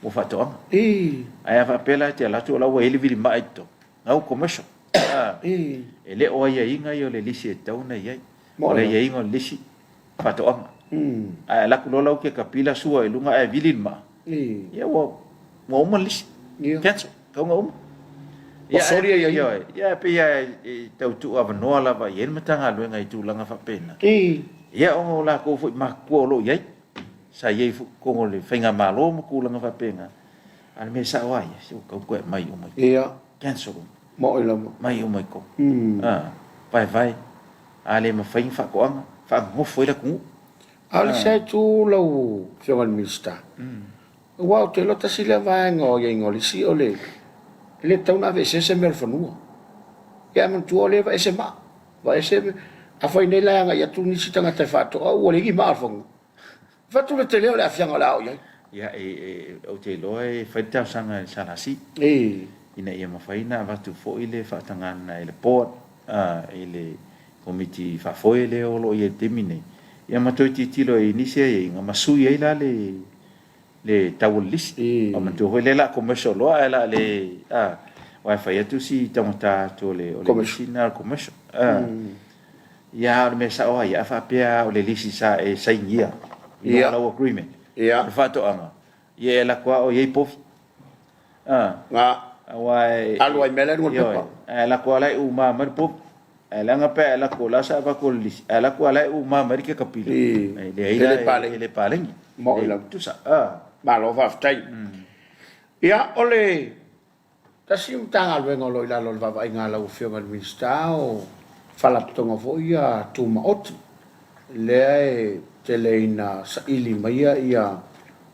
S3: mo faatoaga.
S2: I.
S3: Ae a faapea la e te alu atu o la ua i ai le vilimaa i totonu, na ua commercial.
S2: I.
S3: E le o aiaiga ia o le lisi e tatau ona i ai. O le aiaiga o le lisi, faatoaga. Ae alu atu loa lau kekapila sua i luga ae vili le maa, ia ua ua uma le lisi. Cancel, tau ina uma.
S2: Ua soli
S3: aiaiga. Ioe, ia e pei lava e tau tuuavanoa lava i ai le Matagaluega i tulaga faapena. Ia ona o latou foi matutua o lo o i ai, sa i ai foi i totonu o le faigamalo ma tulaga faapena, a o le mea sao lava ia, se ua tatau ona toe aumai uma i totonu. Cancel uma.
S2: Maoi lava.
S3: Mai uma i totonu. Vaevae. A le mafai ni faatoaga, faanonofo ai le atunuu.
S2: A o le isi itu lau Afioga i le Minisita, aua ou te iloa tasi lea vaega o aiaiga o le isi o le, e le tatau ona aveesea se mea o le fanua. Ia ae manatua o lea e vaese maa, vaese. Afai nei la e agai atu nisi tagata e faatoa, ua leai ni maa o le fanua. Fai atu le tele o le aafiaga o le a oo i ai.
S3: Ia, e, e, ou te iloa e fai le talosaga i le SLC ina ia mafai ona avatu foi le faatagaga i le board, i le komiti faafoe lea o lo o i ai i le taimi nei, ia ma toe tilotilo i nisi aiaiga ma sui ai la le le tau o le lisi. Ua manatua foi lea o le a commercial loa ae o le a le, a, aua e fai atu si taugata atu o le lisi lena o le commercial. A, ia a o le mea sao lava ia, a faapea lava o le lisi sa e sainia i luga o lau agreement, o le faatoaga, ia e alu atu lava o i ai povi. A, aua e...
S2: Alu ai mea la i luga o le pepa.
S3: Ae alu atu lava la e uma mai le povi. Ae leaga pe a e alu atu o la sa avatu o le lisi, ae alu atu a la e uma mai le kekapila. E leai la, e le paleni.
S2: Moni lava.
S3: Tusa. A.
S2: Malo faafetai. Ia, o le tasi Matagaluega o lo o i lalo o le vaavaaiga a lau Afioga i le Minisita o Faalapotopotoga foi ia Tumaoti, lea e tele ina saili maia ia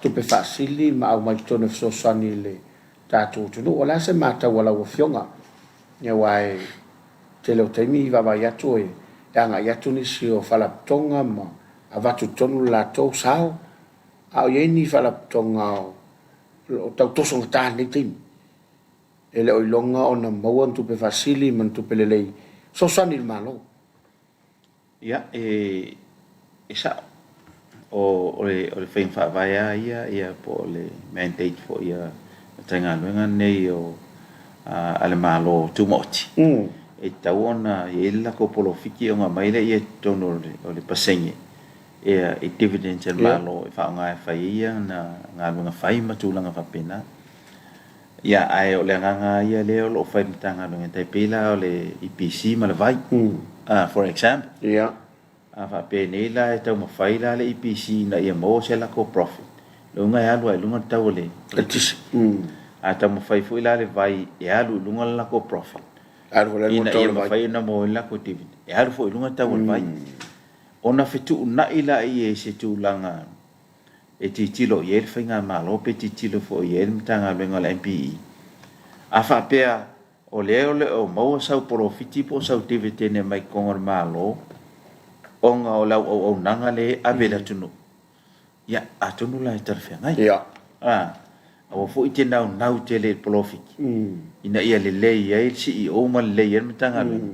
S2: tupe faasili ma aumai i totonu e fesoasoani i le tatou atunuu. O le a se matau a lau Afioga? Aua e tele o taimi i vaavaai atu e agai atu nisi o faalapotopotoga ma avatu i totonu le latou sao, a o i ai ni faalapotopotoga o lo o tau tosogata i lenei taimi, e le o iloga ona maua ni tupe faasili ma ni tupe lelei e fesoasoani i le Malo.
S3: Ia, e sao. O le faiga faavae lava ia, ia po o le mandate foi a le Matagaluega lenei o a le Malo Tumaoti, e tatau ona i ai le latou polofiti ona aumai lea i totonu o le pasene i dividends a le Malo e faaaoga e fai ai ana galuega fai ma tulaga faapena. Ia, ae o le agaga lava ia lea o lo o fai e le Matagaluega, e tai pei la o le EPC ma le vai, for example. A faapea nei la e taumafai la le EPC ina ia maua se latou profit, lona uiga e alu lava i luga le tau o le eletise. A taumafai foi la le vai e alu i luga le latou profit, ina ia mafai ona maua ai le latou dividend, e alu foi i luga le tau o le vai. Ona fetuunai lea i se tulaga e tilotilo i ai le Faigamalo pe tilotilo foi i ai le Matagaluega o le MPE, a faapea o lea o le o maua sau polofiti po o sau dividend mai totonu o le Malo ona o lau auaunaga lea e ave i le atunuu, ia, atonu la e talafeagai. A, aua foi e te naunau tele i le polofiti ina ia lelei ai le CEO ma lelei ai le Matagaluega,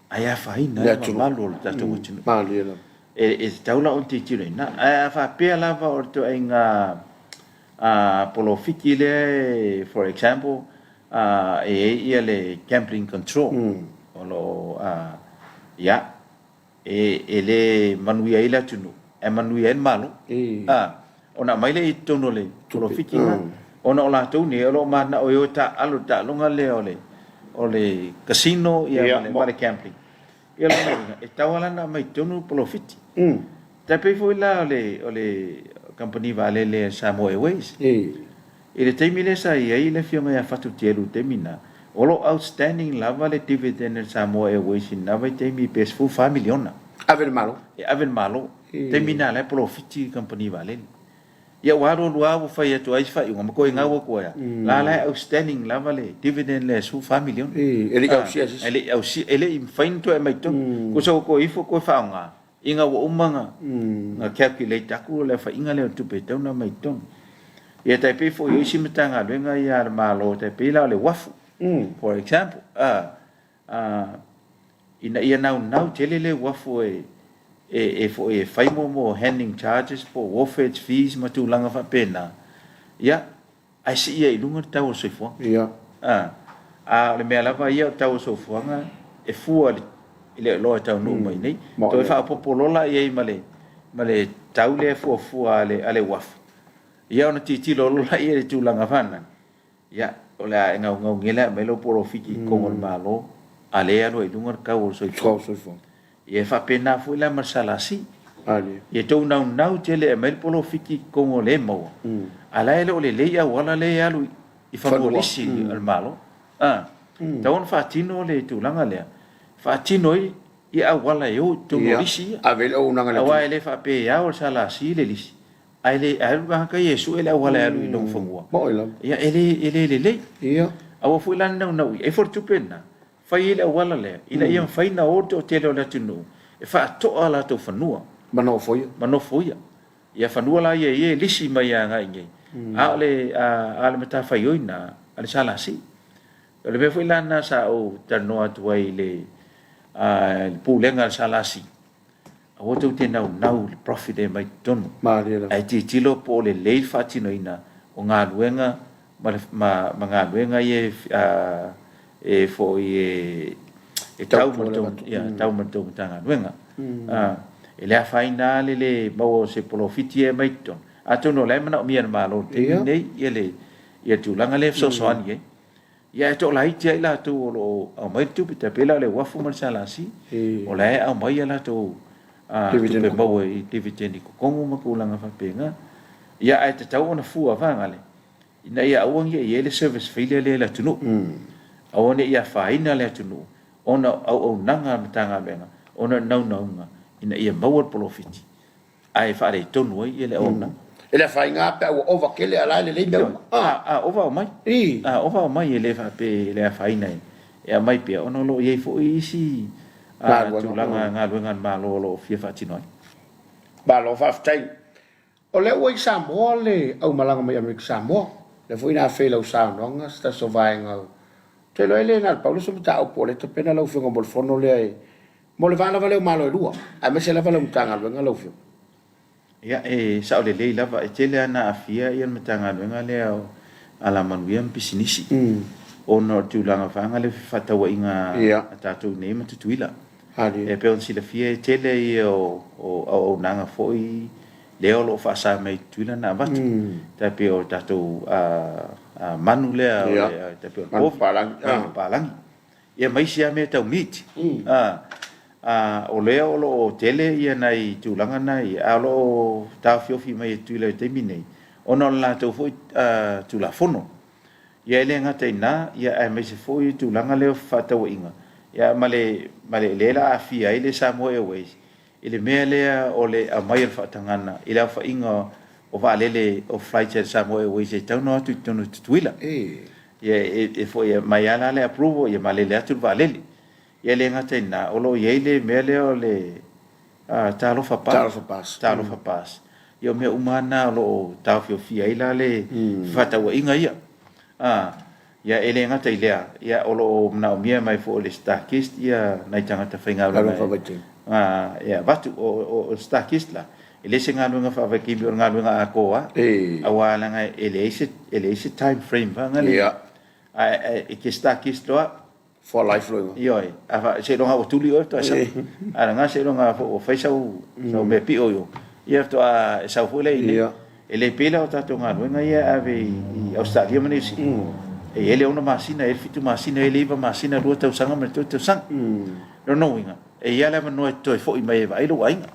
S3: ae afaina ai le mamalu o le tatou atunuu. E tatau la ona tilotilo i ina. Ae a faapea lava o le ituaiga polofiti lea, for example, e i ai le gambling control o lo o, ia, e le manuia ai le atunuu, ae manuia ai le Malo. Ona aumai lea i totonu o le polofiti lena, ona o latou nei o lo o mananao e o e taaalo i le taaloga lea o le casino ma le gambling. Ia lona uiga, e tatau lava la ona aumai i totonu le polofiti. Tai pei foi la o le kamupani vaalele a le Samoa Airways. I le taimi lea sa i ai le Afioga ia Fatu Tielu i le taimi lena, o lo o outstanding lava le dividend a le Samoa Airways i lena vaitaimi pe $14 miliona.
S2: Ave i le Malo.
S3: E ave i le Malo. I le taimi lena o la e polofiti le kamupani vaalele. Ia ua alu alu lava ua fai atu ai se faaiuga ma toe gau atu ai lava, la la e outstanding lava le dividend lea e $14 miliona.
S2: E le i ausia e se isi.
S3: E le i ausia, e le i mafai ona toe aumai i totonu. Tusa ua toe ifo toe faaaoga, ina ua uma ona calculate atu le aofaiga lea o le tupe e tatau ona aumai i totonu. Ia tai pei foi o isi Matagaluega ia a le Malo, tai pei la o le uafu, for example, ina ia naunau tele le uafu e e foi e fai mo handling charges po o wharfage fees ma tulaga faapena, ia, ae sii ai i luga le tau o le soifuaga.
S2: Ia.
S3: A o le mea lava ia o le tau o le soifuaga e fua i le oloa e taunuu mai nei. Toe faaopoopo loa la i ai ma le tau lea e fuafua a le uafu, ia ona tilotilo loa lea i le tulaga fanana, ia, o le a e gaugau gele ae aumai lau polofiti i totonu o le Malo, a o lea e alu ai i luga le tau o le soifuaga. Ia e faapena foi la ma le SLC. Ia tou naunau tele e aumai le polofiti i totonu o lea e maua, a o la e le o lelei auala lea e alu i fanua lisi a le Malo. A, tatau ona faatino le tulaga lea, faatino ai ia auala e o i totonu o lisi ia. Aua e le faapea e ao e le SLC le lisi, ae le alu le tagata ia e sue le auala e alu i lona fanua. Ia e le lelei. Aua foi la le naunau i ai foi le tupe lena, fai ai le auala lea, ina ia mafai ona o le toatele o le atunuu e faatoa a latou fanua.
S2: Ma nofoia.
S3: Ma nofoia. Ia fanua la ia ia e lisi mai agai i inei, a o le, a o le matafaioi lena a le SLC. O le mea foi la lena sa ou talanoa atu ai i le, i le Pulega a le SLC, aua tou te naunau i le profit e aumai i totonu, ae tilotilo po o lelei le faatinoina o galuega ma, ma, ma galuega ia e foi e, e tau ma le ia, tau ma le tou Matagaluega. E le afaina lava le le maua o se polofiti e aumai i totonu, atonu o la e manaomia e le Malo i le taimi lenei ia le, ia le tulaga lea e fesoasoani ai. Ia ae toalaiti lava i latou o lo o aumai le tupe, tai pei la o le uafu ma le SLC, o la e aumai a latou tupe maua i dividend i kokogo ma tulaga faapena. Ia ae tatau ona fua vaegale ina ia aua ne i i ai le service failure lea i le atunuu. Aua ne i afaina le atunuu ona o auaunaga a le Matagaluega ona o le naunauga ina ia maua le polofiti ae faaletonu ai le auaunaga.
S2: E le afaina lava pe a ua ova tele a o la e lelei mea uma.
S3: A ova aumai. A ova aumai e le faapea e le afaina e aumai pea ona o lo o i ai foi isi tulaga galuega a le Malo o lo o fia faatino ai.
S2: Malo faafetai. O lea ua i Samoa le aumalaga mai Amerika Samoa. Lea foi na afea i lau saunoaga se tasi o vaega o Ou te iloa e le na o le pau le isi mataupu o lea e tapena lau Afioga mo le fono lea e mo le va lava lea o Malo e lua, aemaise lava lau Matagaluega lau Afioga.
S3: Ia, e sao lelei lava, e tele lava ina aafia le Matagaluega lea o Alamanuia ma Pisinisi ona o le tulaga vaega lea o fefaatauaiga a tatou i inei ma Tutuila. E pei ona silafia e tele ia o auaunaga foi lea o lo o faasa mai e Tutuila na avatu. Tai pei o le tatou manu lea, tai pei o le povi, manu papalagi. Ia ma isi lava mea tau meat. O lea o lo o tele ia nai tulaga na ia, ae o lo o taofiofi mai e Tutuila i le taimi nei, ona o le latou foi Tulafono. Ia e le gata i ina, ia aemaise foi le tulaga lea o fefaatauaiga, ia ma le, ma le, lea la aafia ai le Samoa Airways i le mea lea o le aumai o le faatagaga i le aofaiga o vaalele o flights a le Samoa Airways e tatau ona o atu i totonu o Tutuila. Ia e, e foi e aumai lava la le approval, ia malele atu le vaalele. Ia e le gata i lena, o lo o i ai le mea lea o le Talofa Pass.
S2: Talofa Pass.
S3: Talofa Pass. Ia o mea uma lava na o lo o taofiofia ai la le fefaatauaiga ia. Ia e le gata i lea, ia o lo o manaomia mai foi e le StarKist ia nai tagata faigaluega e avatu. O le StarKist la, e le se galuega faavaitaimi, o le galuega atoa lava. Aua leaga e leai se, e leai se time frame foi lea. Ae e te StarKist loa,
S2: For life loa.
S3: Ioe, a seiloga ua tuli oe faatoa sau. A o lena seiloga foi ua fai sau sau mea pio i o, ia faatoa e sau foi lea i inei. E le pei la o tatou galuega ia e ave i Ausetalia ma Niu Sila. E i ai le 6 masina, e i ai le 7 masina, e i ai le 9 masina, 2 tausaga ma le 3 tausaga. O lona uiga, e i ai lava le avanoa e toe foi mai e vaai lou aiga.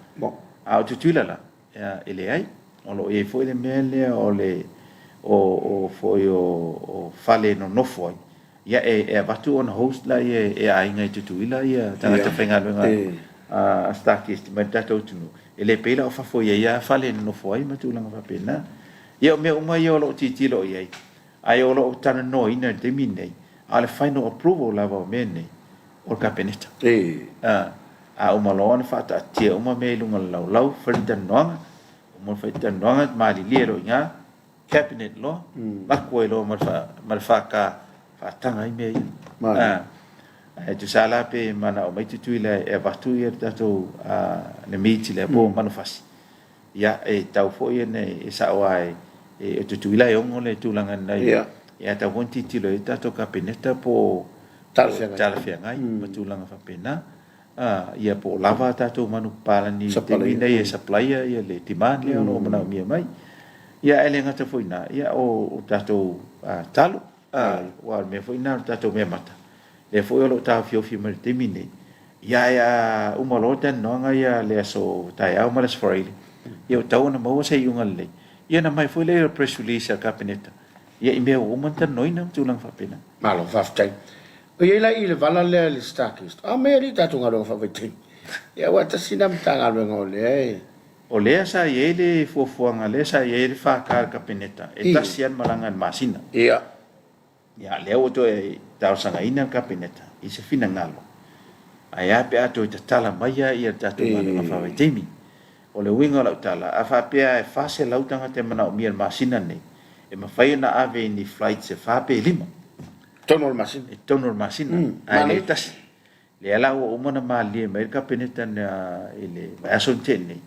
S3: A o Tutuila la, E leai, o lo o i ai foi le mea lea o le o o foi o o fale e nonofo ai, ia e e avatu ona host laia e aiga i Tutuila ia tagata faigaluega a Starkist mai le tatou atunuu. E le pei la o fafo e i ai lava fale e nonofo ai ma tulaga faapena. Ia o mea uma ia o lo o tilotilo i ai, ae o lo o talanoaina i le taimi lenei, a o le final approval lava o mea nei, o le Kapeneta. A uma loa ona faataatia uma mea i luga o le laulau, fai le talanoaga, uma ona fai le talanoaga, malilie loa i ina, Cabinet loa, maku ai loa ma le FK, faataga ai mea ia. Ae tusa la pe manao mai Tutuila e avatu le tatou le meat lea po o manufasi, Ia, e tatau foi ona e sao lava e Tutuila e ono le tulaga lena ia. Ia, e tatau foi ona tilotilo i ai le tatou Kapeneta po o talafeagai ma tulaga faapena. Ia po o lava a tatou manupapalagi i le taimi lenei e supplier le demand lea o lo o manaomia mai. Ia, ae le gata foi i ina, ia o tatou talo, aua o le mea foi lena o le tatou meamata, lea foi o lo o taofiofi mai i le taimi lenei. Ia ae a uma loa talanoaga ia le aso taeao ma le aso Faraile, ia ua tatau ona maua se iuga lelei. Ia ona aumai foi lea o le press release a le Kapeneta, ia i mea ua uma ona talanoaina ma tulaga faapena.
S2: Malo faafetai. O i ai la i le vala lea i le Starkist, a mea e alii tatou galuega faavaitaimi. Ia aua tasi lena Matagaluega o lea e.
S3: O lea sa i ai le fuafuaga, lea sa i ai le FK a le Kapeneta, e tasi lava le malaga i le masina.
S2: Ia.
S3: Ia, lea ua toe talosagaina le Kapeneta i se finagalo. Ae a pe a toe tatala mai lava le tatou galuega faavaitaimi. O le uiga o lau tala, a faapea e 400 tagata e manaomia i le masina lenei, e mafai ona ave i ni flights e fa pe lima.
S2: I totonu o le masina.
S3: I totonu o le masina, ae le tasi. Lea la ua uma ona malilie mai le Kapeneta i le vaiaso na tea nei,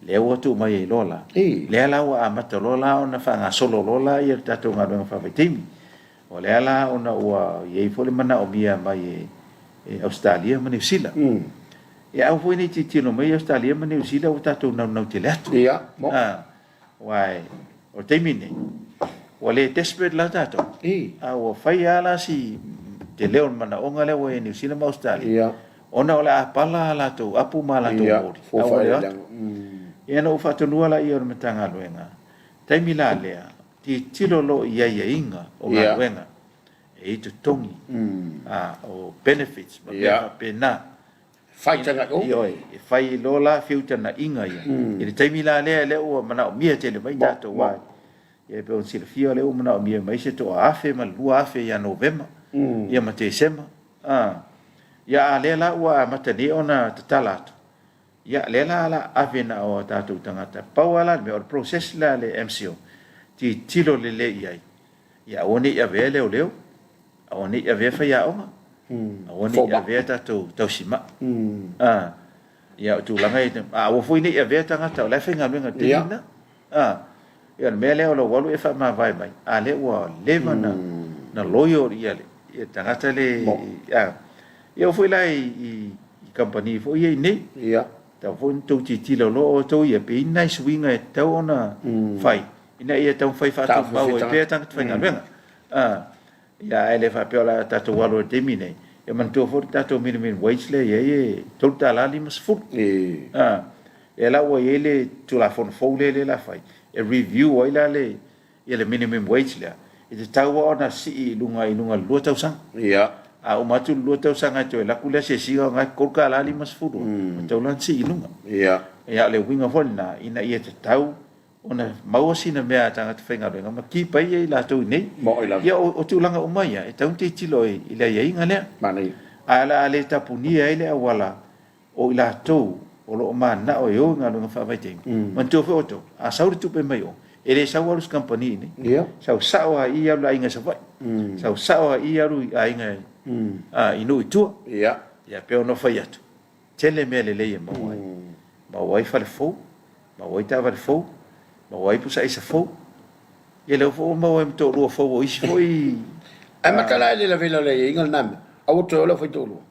S3: lea ua tuu mai ai loa la, lea la ua amata loa la ona faagasolo loa la le tatou galuega faavaitaimi. O lea la ona ua i ai foi le manaomia mai e Ausetalia ma Niu Sila. Ia aua foi ne i tilotilo mai Ausetalia ma Niu Sila ua tatou naunau tele atu.
S2: Ia, mo.
S3: Aua o le taimi lenei, ua le desperate la tatou. A ua fai lava la si tele o le manaoga lea ua i Niu Sila ma Ausetalia. Ona o le a pala a latou apu ma a latou moli. A ua le o atu. Ia ona ou faatonua lea o le Matagaluega, taimi la lea, tilotilo loa i aiaiga o galuega e i ai totogi, o benefits ma mea faapena.
S2: Faitagaʻi.
S3: Ioe, e fai loa la feutagaiga ia. I le taimi la lea, lea ua manaomia tele mai tatou aua e pei ona silafia o lea ua manaomia mai se 1000 ma le 2000 ia Novema ia ma Tesema. Ia a lea la ua amata nei ona tatala atu, ia lea la o le a ave na o tatou tagata. Pau lava la le mea, o le process lea a le MCIL, tilotilo lelei i ai, ia aua ne i avea leoleo, Aua ne i avea faiaoga, aua ne i avea tatou tausimai. Ia, o tulaga ia, a aua foi ne i avea tagata o la e faigaluega i le taimi lena. Ia, o le mea lea o lou alu e faamavae mai, a lea ua leva ona loyal le tagata le... Ia, oo foi la i kamupani foi ia i inei, tatau foi ona outou tilotilo loa outou ia, pe i ai ni nai suiga e tatau ona fai ina ia taumafai faatumau ai pea tagata faigaluega. Ia, ae le faapea o le a tatou alu ai i le taimi lenei. Ia manatua foi le tatou minimum wage lea e i ai e $3.50. Lea la ua i ai le Tulafono fou lea o le a fai, e review ai la le, ia le minimum wage lea, e tatau lava ona sii i luga i luga i le 2 tausaga. A uma atu le 2 tausaga e toe alu atu le asiasiga o lena e $3.50, ua tatau la ona sii i luga. Ia, o le uiga foi lena, ina ia tatau ona maua sina mea a tagata faigaluega ma keep ai i latou i inei.
S2: Moni lava.
S3: Ia, o tulaga uma ia, e tatau ona tilotilo i le aiaiga lea.
S2: Manaia.
S3: Ae o le a le tapunia ai le auala o i latou o lo o mananao e o i galuega faavaitaimi. Manatua foi outou, a sau le tupe mai o, e le sau alu i se kamupani i inei.
S2: Ia.
S3: Sau sao lava i i alu i le aiga i Savaii. Sau sao lava i i alu i aiga i nuu i tua.
S2: Ia.
S3: Ia, pei ona fai atu, Tele mea lelei e maua ai. Maua ai fale fou, maua ai taavale fou, maua ai pusa aisa fou. Ia lea foi ua maua ai ma toalua fou o isi foi.
S2: Ae matala e le lavela o le aiaiga lena mea, aua toe o le aufai toalua.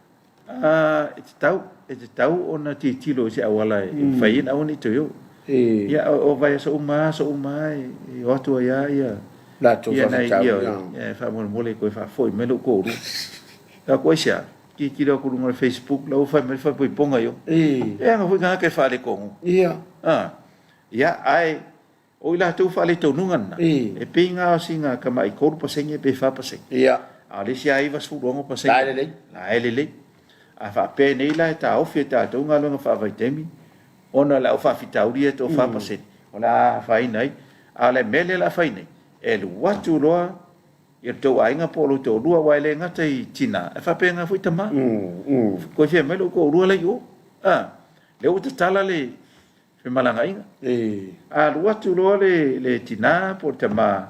S3: E tatau, e tatau ona tilotilo i se auala e mafai ai ona aua ne i toe o. Ia o vaiaso uma lava, aso uma lava e o atu ai lava ia
S2: latou faafitauli.
S3: Ia, faamolemole toe faafoi mai lou toalua. Ou fai atu, aisea? Tilotilo atu i luga o le Facebook la ua fai mai le faaipoipoga i o. E aga foi tagata e faaletonu.
S2: Ia.
S3: A. Ia, ae o i latou faaletonuga lena, e pei na o sina tamai 3% pe 4%.
S2: Ia.
S3: A o le isi lava 96%.
S2: La e lelei.
S3: La e lelei. A faapea nei la e taofi e tatou galuega faavaitaimi ona o le au faafitauli ia e toa 4%, o le a afaina ai. A o le mea lea o le a fai nei, e alu atu loa i lo outou aiga po o lou toalua, aua e le gata i tina, ae faapena foi tama. Toe fia mai lou toalua la i o. A, lea ua tatala le femalagaaiga. A alu atu loa le tina po o le tama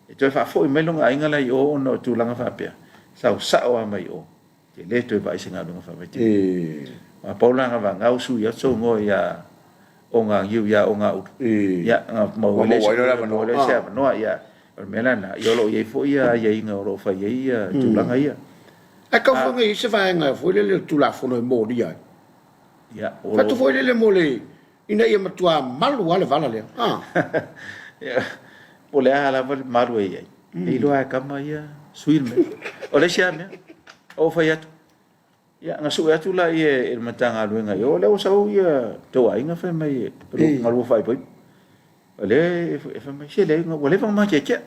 S3: e toe faafoi mai lona aiga la i o ona o tulaga faapea, sau sao lava mai o. E le toe vaai i se galuega faavaitaimi. Aua pau la na vagau sui atu sou igoa ia Ogagiu ia Ogaulu. Ia, na maua ai lea se avanoa. Ia, o le mea la lena, ia o lo o i ai foi ia aiaiga o lo o fai ai ia tulaga ia.
S2: Ae tau foi ina i ai se vaega foi lele o le Tulafono e molia ai.
S3: Ia,
S2: o lo o. Fai atu foi lele mo le, ina ia matua malu lava le vala lea.
S3: Ia, po o le a lava le malu e i ai, e iloa lava e tama ia sui le mea. O le isi lava mea, ou fai atu, ia, na sue atu lea e le Matagaluega i o, o lea ua sau ia tou aiga fai mai o lo o galue faaipoipo. O lea e fai mai, se leai, ua leva ona matiatia.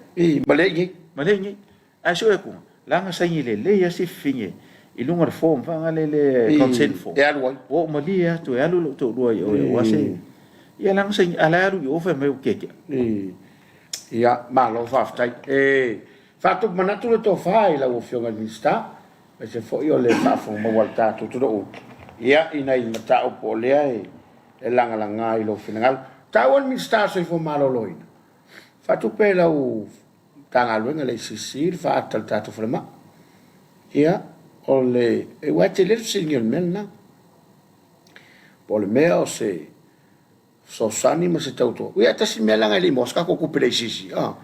S2: Ma lea i inei.
S3: Ma lea i inei. Ae sue atu, la na saini lelei lava si fafine i luga o le form foi lele, consent form.
S2: E alu ai.
S3: Ua ou malie atu e alu lou toalua i o aua se... Ia la na saini, a o la e alu i o fai mai ua tiatia.
S2: Ia, malo faafetai. E faatupu manatu le tofa i lau Afioga i le Minisita. Aemaise foi o le faafofoga maua a le tatou atunuu ia i nai mataupu o lea e lagalaga i lou finagalo. Taua le Minisita o le Soifua Maloloina, faatupe e lau Matagaluega le ACC le faaata i le tatou falemai. Ia, o le, aua e tele le fesiligia o le mea lena. Po o le mea o se fesoasoani ma se tautua. Ia, tasi le mea leaga e le i maua se tatou tupe i le ACC. Ah,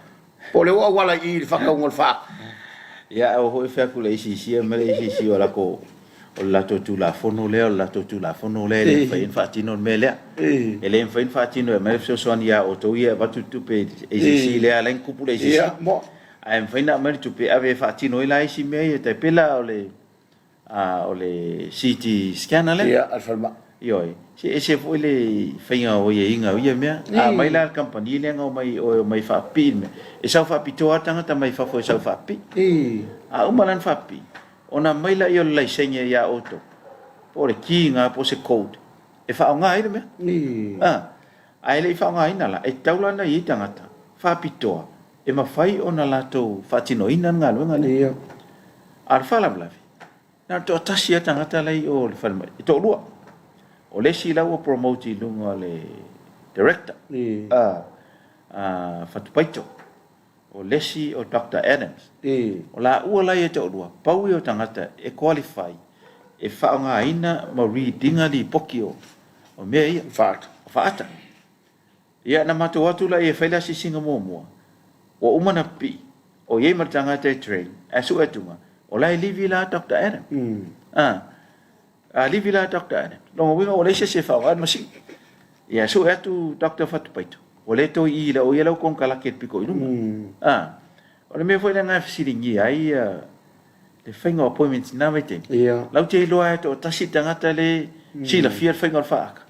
S2: po o lea ua auala i i i le faatauga o le faaata.
S3: Ia, ae ua foi fai atu le ACC, aumai le ACC o latou o le latou Tulafono lea, o le latou Tulafono lea e le mafai ai ona faatino le mea lea. E le mafai ona faatino e aumai le fesoasoani ia outou ia e avatu le tupe i le ACC lea e ala ai ona tupu le ACC. Ae mafai ona aumai le tupe e ave e faatino ai la isi mea ia, tai pei la o le o le CT scanner lea.
S2: Ia, a le falemai.
S3: Ioe, se ese foi le faiga o aiaiga o ia mea. A aumai la le kamupani lea na omai o e omai e faapipii le mea, e sau faapitoa lava le tagata mai fafo e sau faapipii. A uma la ona faapipii, Ona aumai lea o le laisene ia outou, po o le key lena po o se code e faaaoga ai le mea. A, ae le i faaaogaina la, e tatau la ona i ai tagata faapitoa e mafai ona latou faatinoina le galuega lea. A o le faalavelave, na o le toatasi lava tagata la e i o i le falemai, e toalua. O le isi la ua promote i luga o le director, a Fatupaito. O le isi o Doctor Adams. O laua la ia e toalua, pau ia o tagata e qualify e faaaogaina ma read ina lipoti o mea ia.
S2: Faata.
S3: O faata. Ia na matou o atu laia e fai le asiasiga muamua, ua uma ona pipii, o i ai ma le tagata e train, ae sue atuga, o la e livi la Doctor Adams. A livi la Doctor Adams, lona uiga ua leai se isi e faaaoga le masini. Ia sue atu Doctor Fatupaito, ua le toe i i o ia la ua konekarate i le pito i luga. A, o le mea foi lea na fesiligia ai le faiga o appointments i na vaitaimi. Lau te iloa lava e toatasi le tagata lea e silafia le faiga o le faata,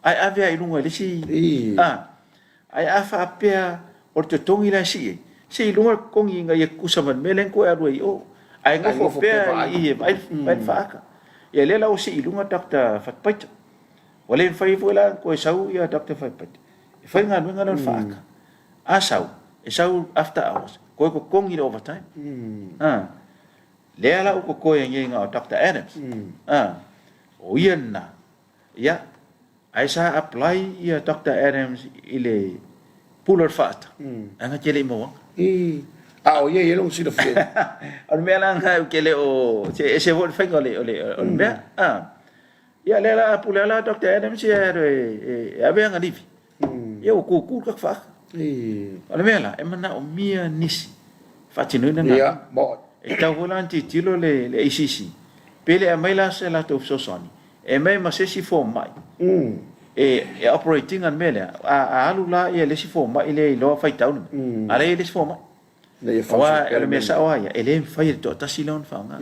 S3: ae ave lava i luga i le isi, a. Ae a faapea o le totogi la e sii ai, seiloga le totogi ina ia tutusa ma le mea lea na toe alu ai i o. Ae nofo pea i i e vaai le faata. Ia lea la ua sii i luga Doctor Fatupaito. Ua le mafai foi la ona toe sau ia Doctor Fatupaito e fai le galuega lea o le faata. A sau, e sau after hours, toe totogi le overtime. A, lea la ua totoe ai nei na o Doctor Adams. A, o ia lena. Ia, ae sa apply ia Doctor Adams i le pula o le faata, ae na te le i mauaga.
S2: I, a o ia i ai lona silafia.
S3: O le mea la lena ou te le o, se ese foi le faiga o le, o le, o le mea. A, ia lea la a pule lava la Doctor Adams ia e alu e ave ana livi. Ia ua tutu le tatou faata.
S2: I.
S3: O le mea la, e manaomia nisi e faatinoina le
S2: galuega. Ia, moe.
S3: E tatau foi la ona tilotilo le ACC, pe le aumai la se latou fesoasoani E aumai ma se isi fomai e operate ina le mea lea, a alu la le isi fomai lea e iloa faitau le mea, a lea e i ai le isi fomai. Aua o le mea sao lava ia, e le mafai e le toatasi lea ona faaaoga.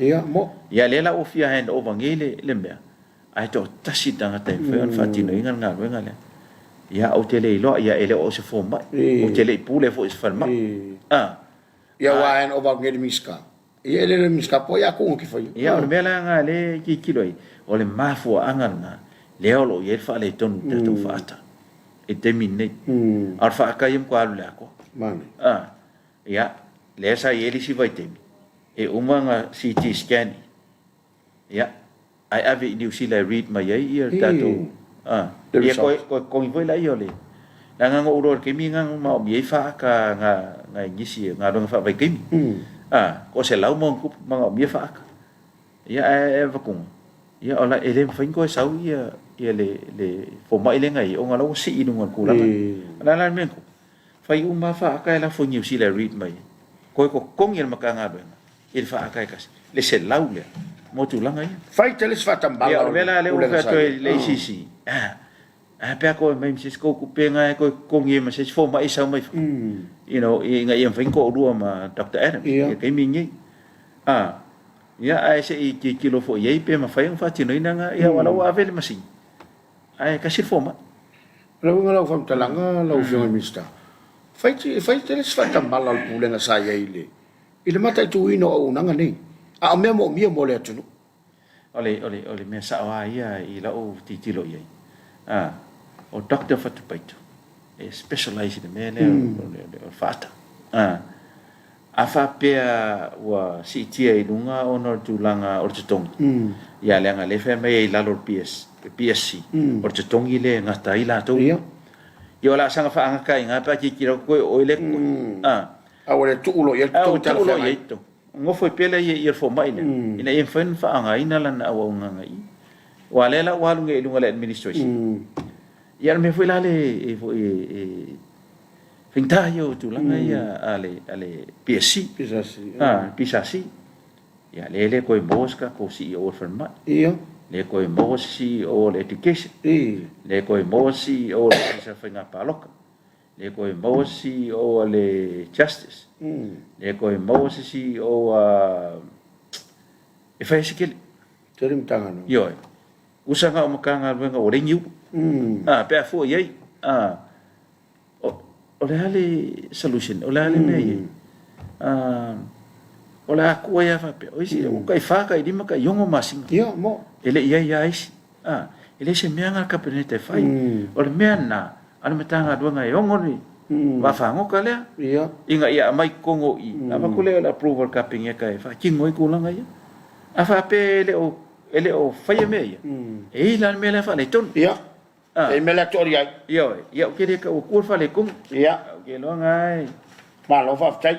S3: Ia lea la ua fia hand over nei le mea, ae toatasi le tagata e mafai ona faatinoina le galuega lea. Ia ou te le iloa, ia e le o au o se fomai, ou te le i pule foi i se falemai.
S2: Ia ua hand over atu nei i le Minisita. Ia e le le Minisita po o ai atu na te faia.
S3: Ia o le mea la lena lea e tilotilo ai, o le mafuaaga lena lea o lo o i ai le faaletonu i le tatou faata i le taimi lenei. A o le faata ia e matua alu i le atoa.
S2: Manaia.
S3: A, ia, lea sa i ai le isi vaitaimi, e uma ona CT scan Ia, ae ave i Niu Sila e read mai ai ia le tatou, a, ia koe, koe totogi foi laia o le, leaga na ou iloa i le taimi lena na maomia ai faata a nai nisi e galuega faavaitaimi. A, toa 100 ma ona tupu manaomia faata. Ia ae avatuga, ia o la, e le mafai ona toe sau ia, ia le, le fomai lea na i ai ona o la ua sii i luga o le tulaga. O le a la le mea na tupu? Fai uma lava faata e lafo i Niu Sila e read mai ai. Toe totogi e le Matagaluega i le faata e tasi, le 100 lea mo tulaga ia.
S2: Fai tele se faatambala
S3: Ia, o le mea la lea ua fai atu ai le ACC, a, a pe a toe aumai ma se isi tou tupe na e toe totogi ai ma se isi fomai e sau mai fafo, you know, ina ia mafai ona toalua ma Doctor Adams i le taimi lenei. A, ia, ae se i tilotilo foi i ai pe mafai ona faatinoina na, ia aua o la ua ave le masini, ae tasi le fomai.
S2: O le uiga o lau faamatalaga lau Afioga i le Minisita, fai fai tele se faatamala o le Pulega sa i ai i le i le mataituina o auaunaga nei, a o mea moomia mo le atunuu.
S3: O le, o le, o le mea sao lava ia i lau tilotilo i ai, a, o Doctor Fatupaito, e specialize i le mea lea o le, o le faata. A, A faapea ua siitia i luga ona o le tulaga o le totogi, ia leaga o lea e fai mai ai i lalo o le PS, le PSC, o le totogi lea e gata ai latou. Ia, o le a saga faagata ai i ina pe a tilotilo atu koe o oe lea e totogi.
S2: A ua le tuu loa i ai le totogi
S3: talafeagai. Ua tuu loa i ai le totogi. Nofo ai pea lea i le fomai lea, ina ia mafai ona faaaogaina lana auaunaga i i. Aua o lea la ua alu nei i luga i le administration. Ia o le mea foi la lea e foi e faigata ia o tulaga ia a le a le PSC.
S2: PSC.
S3: Ah, PSC. Ia lea e le toe maua se tatou CEO o le falemai.
S2: Ia.
S3: Le toe maua se CEO o le education.
S2: I.
S3: Le toe maua se CEO o le Ofisa o Faiga Palota. Le toe maua se CEO a le Justice. Le toe maua se CEO a e fai ai se tele.
S2: Tele Matagaluega.
S3: Ioe. Usa na o Matagaluega ua leai ni ulu. Ah, pe a fua i ai. Ah, o le a le solution? O le a le mea i ai? Ah, o le a tuu ai lava faapea. O isi, ua tai fa, tai lima, tai ono masina.
S2: Ia, mo.
S3: E le i ai lava isi. Ah, e leai se mea na a le Kapeneta e fai. O le mea lena a le Matagaluega e ono le vaafagota lea.
S2: Ia.
S3: Ina ia aumai i totonu o i, avatu lea o le approval a le Kapeneta e faatino ai tulaga ia. A faapea e le o E le o faia mea ia, e i ai la le mea lea faaletonu.
S2: Ia, e i ai mea lea tooli ai.
S3: Ioe, ia ou te le tau atua le faaletonu.
S2: Ia.
S3: Ou te iloa na e.
S2: Malo faafetai.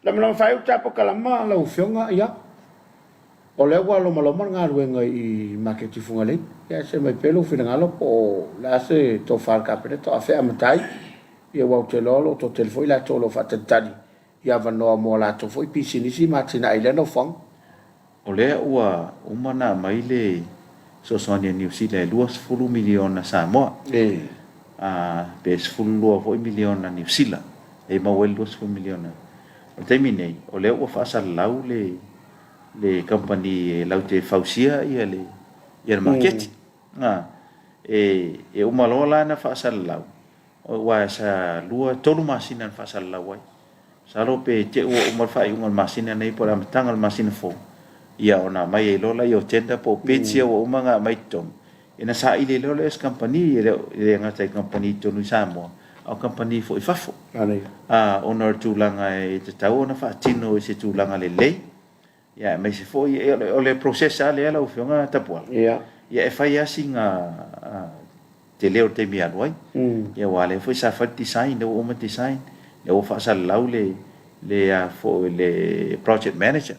S2: Lamalama faaiu ta polokalama lau Afioga, ia, o lea ua lomaloma le galuega i maketi Fugalei. Ia, se aumai pea lou finagalo po o le a se tofa a le Kapeneta o afea amata ai. Ia, aua ou te iloa o lo o toatele foi i latou o lo o faatalitali i avanoa mo a latou foi pisinisi ma atinae i lea nofoaga.
S3: O lea ua uma ona aumai le fesoasoani a Niu Sila e $20 miliona Samoa, pe 12 foi miliona Niu Sila e maua ai le $20 miliona. O le taimi nei, o lea ua faasalalau le le kamupani e latou te fausia le le maketi. E uma loa la ona faasalalau, Aua sa lua, tolu masina na faasalalau ai. Masalo pe te i ua uma le faaiuga o le masina nei po o le amataga o le masina fou, ia ona aumai ai loa lea o tender po o bids ia ua uma ona aumai i totonu, ia ona saili ai loa lea o se kamupani, e le gata i kamupani i totonu i Samoa, a o kamupani foi i fafo. Ona o le tulaga e tatau ona faatino i se tulaga lelei, Ia aemaise foi o le process lava lea lau Afioga Tapuala,
S2: ia
S3: e fai lava sina tele o le taimi e alu ai. Ia aua o lea foi sa fai le design, lea ua uma le design, lea ua faasalalau le le a foi le project manager.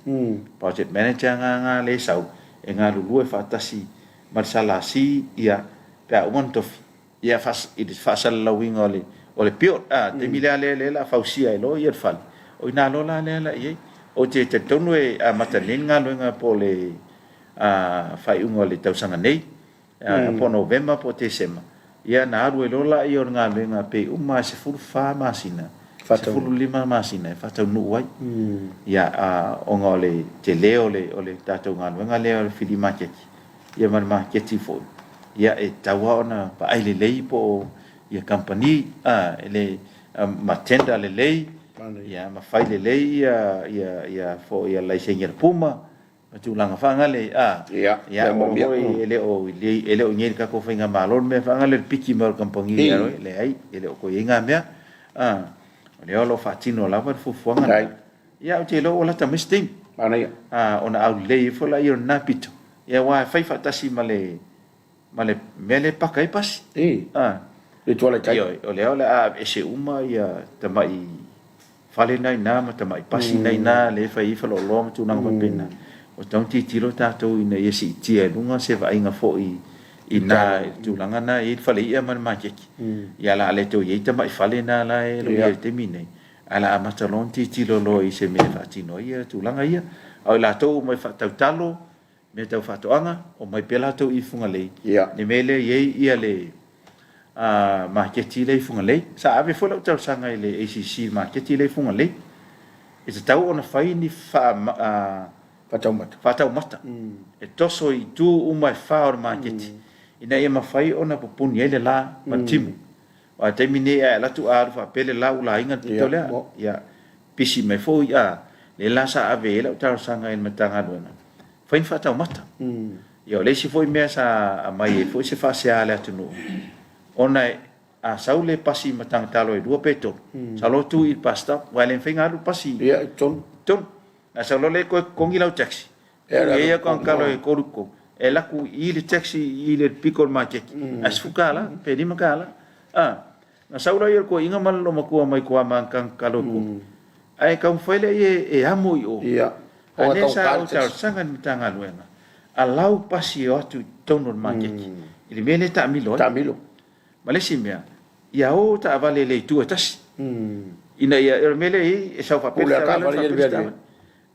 S3: Project manager na lea e sau e galulue faatasi ma le SLC ia pe a uma ona tofi. Ia, i le faasalalauina o le, o le build, a, taimi lea lea o le a fausia ai loa le fale, o i ina loa la lea la i ai. Ou te talitonu e amata nei le galuega po o le faaiuga o le tausaga nei, po o Novema po o Tesema, ia ona alu ai loa lea o le galuega pe uma lava e 14 masina, 15 masina e faataunuu ai. Ia, ona o le tele o le tatou galuega lea o le fili maketi, ia ma le maketi foi, ia e tatau lava ona vaai lelei po o ia kamupani a, e le, ma tender lelei, ia ma fai lelei ia, ia, ia foi ia laisene a le Puma, ma tulaga faagale a,
S2: ia,
S3: ia aua foi e le o, e le o i inei i le tatou faigamalo le mea faagale le piki mai o le kamupani
S2: Ia.
S3: Leai, e le o toe i ai na mea, a, o lea o lo o faatino lava le fuafuaga lena. Ia, ou te iloa ua lata mai se taimi.
S2: Manaia.
S3: A, ona aulelei ifo lea o lena pito. Ia, aua e fai faatasi ma le, ma le mea lea e paka ai pasi.
S2: I.
S3: A.
S2: Le tuala i tai.
S3: Ioe, o lea o le a aveese uma ia tamai fale na i ina ma tamai pasi na i ina lea e fai ai faleoloa ma tulaga faapena. Ua tatau ona tilotilo tatou ina ia siitia i luga se vaaiga foi i ina i le tulaga na e i ai le fale i'a ma le maketi. Ia, o le a le toe i ai tamai fale na la e i le taimi nei. Ae o le a amata loa ona tilotilo loa i se mea e faatino ai ia tulaga ia. A o i latou uma e faatau talo, mea tau faatoaga, omai pea latou i Fugalei, le mea lea e i ai ia le maketi lea i Fugalei. Sa ave foi lau talosaga i le ACC i le maketi lea i Fugalei, e tatau ona fai ni
S2: faataumata.
S3: Faataumata e toso i itu uma e fa o le maketi, ina ia mafai ona pupuni ai le la ma le timu. Aua i le taimi nei a e alu atu a alu faapea le la ua laina le pito lea, ia, pisi mai foi, a, lea la sa ave ai lau talosaga i le Matagaluega, fai ni faataumata. Ia, o le isi foi mea sa aumai ai foi se faasea a le atunuu, ona A sau le pasi ma Tagatalo e lua pe tolu, sau loa tu i le bus stop, aua e le mafai ona alu le pasi
S2: i totonu.
S3: Totonu. A sau loa lea e toe totogi lau taxi, e i ai Tagatalo e tolu i totonu, e alu atu i le taxi i le pito o le maketi, ae $10 pe $5. A, ona sau lea o le toeaina ma le loomatua mai tua ma Tagatalo e tolu, ae taumafai lea e amo i o. A o lea sa ou talosaga i le Matagaluega, allow pasi e o atu i totonu o le maketi i le mea lea e taamilo ai.
S2: Taamilo.
S3: Ma le isi mea, ia o taavale i le itu e tasi. Ina ia, o le mea lea e i ai, e sau faapea le taavale, faapea le taavale.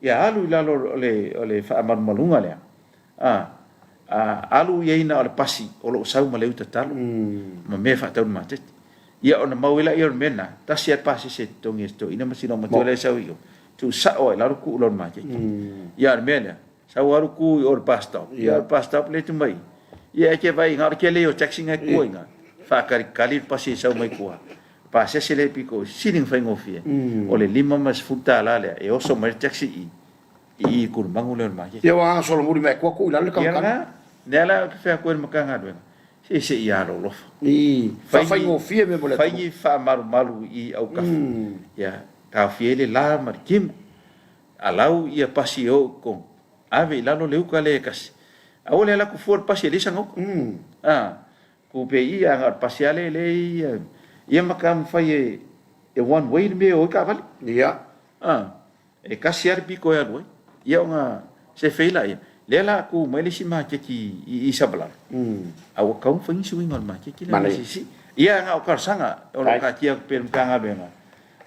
S3: Ia alu i lalo o le faamalumaluga lea, alu i ai na o le pasi o lo o sau ma le uta talo ma mea e faatau i le maketi. Ia ona mau ai lea o le mea lena, tasi lava le pasese e totogi e si toeaina ma si loomatua lea e sau i o, tuusao lava i lalo tuu loa i le maketi. Ia a o le mea lea, Sau alu tu i o i le bus stop, ia o le bus stop lea e tu mai i, ia e te vaai i ina o le tele ia o taxi na e tua i ina, faatalikali le pasi e sau mai tua, pasese lea e pito sili ona faigofie, o le $50 lea e oso mai le taxi i i i Kulumanu lea o le maketi.
S2: Ia ua solomuli mai tua tuu i lalo le
S3: Ia lena, lea la ou te fai atu ai i le Matagaluega, se se i alolofa.
S2: Faafaigofie mea mo le
S3: atunuu. Fai ni faamalumalu i autafa, ia taofia ai le la ma le timu. Alau ia pasi e o i totonu, ave i lalo le uta lea e tasi. Aua le alu atu fua le pasi e leai sana uta. A, tu pea i i a na o le pasi lava lea e leai ia, ia ma taumafai e, e one way le mea e o ai taavale.
S2: Ia.
S3: A, e tasi lava le pito e alu ai. Ia ona sefe ai laia. Lea la a tu mai le isi maketi i i Savalalo, a ua tatau ona fai ni suiga o le maketi lea ma se isi. Ia na o talosaga o lo o taatia atu pea i le Matagaluega.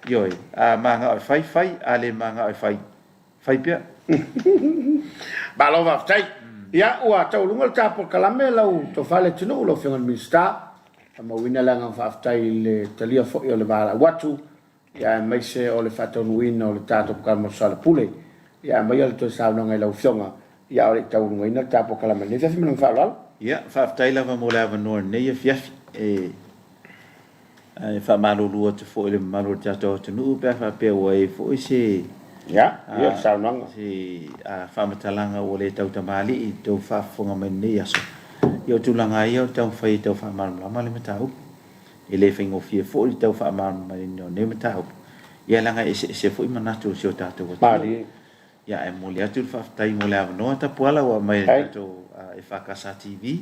S3: Ioe, a manao e fai, fai, a le manao e fai, fai pea.
S2: Malo faafetai. Ia, ua taualuga le ta polokalame lau tofa Leatinuu, lau Afioga i le Minisita. Faamauina le agaga faafetai i le talia foi o le valaau atu, ia aemaise o le faataunuuina o le tatou polokalame o le Soalepule. Ia aumaia le toe saunoaga i lau Afioga, ia a o le i taualugaina le ta polokalame i lenei afiafi ma le faaaloalo.
S3: Ia, faafetai lava mo le avanoa i lenei afiafi. E Ae faamalulu atu foi i le mamalu o le tatou atunuu pe a faapea ua i ai foi se se faamatalaga ua le tautamalii i le tou faafofoga mai i lenei aso. Ia o tulaga lava ia o le taumafai e tau faamalamalama le mataupu. E le faigofie foi le tau faamalamalamaina o nei mataupu, ia leaga e eseese foi manatu o si o tatou atunuu. Ia ae momoli atu le faafetai mo le avanoa Tapuala ua aumai e le tatou EFKS TV.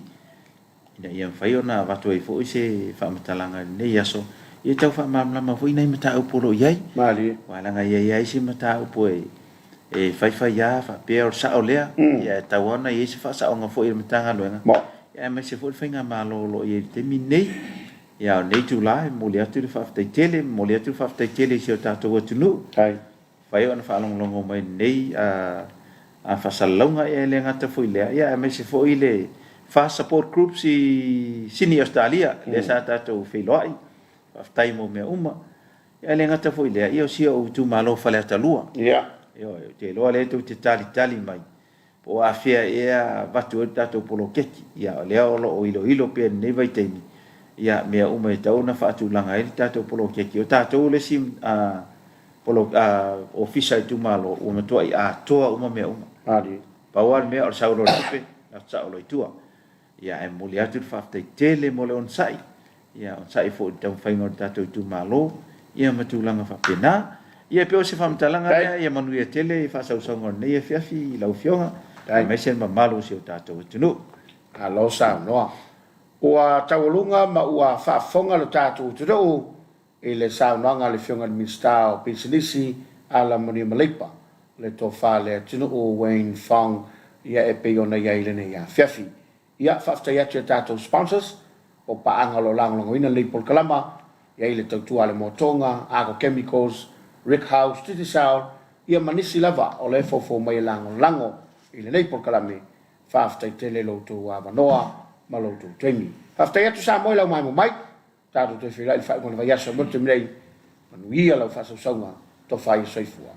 S3: ina ia mafai ona avatu ai foi se faamatalaga i lenei aso, ia tau faamalamalama foi nai mataupu o lo o i ai.
S2: Malie.
S3: Aua leaga e i ai lava isi mataupu e faifai lava faapea o le sao lea, ia e tatau lava ona i ai se faasaoga foi a le Matagaluega, ia aemaise foi le faigamalo o lo o i ai i le taimi lenei. Ia a o lenei itula, e momoli atu le faafetai tele, e momoli atu le faafetai tele i si o tatou atunuu. Mafai ona faalogologo mai i lenei faasalalauga, e le gata foi i lea, ia aemaise foi le FAST Support Groups i Sini, Ausetalia, lea sa tatou feiloai, faafetai mo mea uma. Ia e le gata foi i lea, ia o si ou itumalo o Faleata 2. Ioe, ou te iloa lea tou te talitali mai po o afea ea avatu ai le tatou poloketi. Ia, o lea o lo o iloilo pea i lenei vaitaimi, ia, mea uma e tatau ona faatulaga ai le tatou poloketi. O tatou le isi ofisa itumalo ua matuai atoa uma mea uma. Pau lava le mea o le sau loa o le tupe, sao loa i tua. Ia, ae momoli atu le faafetai tele mo le onosai, ia, onosai foi i le taumafaiga o le tatou itumalo, ia ma tulaga faapena. Ia, e pei o se faamatalaga lea, ia manuia tele faasausauga o lenei afiafi i lau Afioga, aemaise le mamalu o si o tatou atunuu.
S2: Malo saunoa. Ua taualuga ma ua faafofoga lo tatou atunuu i le saunoaga a le Afioga i le Minisita o Pisinisi, Alamanuia ma Leipa, le Tofa Leatinuu Wayne Fong, ia e pei ona i ai i lenei afiafi. Ia, faafetai atu i a tatou sponsors o paaga o lo o lagolagoina lenei polokalama, e i ai le Tautua a le Motoga, Argo Chemicals, Rick House, Digicel, ia ma nisi lava o la e foufou mai e lagolago i lenei polokalame. Faafetai tele i lo outou avanoa ma lo outou taimi. Faafetai atu Samoa i lau maemo mai. Tatou toe feiloai i le faaiuga o le vaiaso mo le taimi nei. Manuia lau faasausauga. Tofa ia soifua.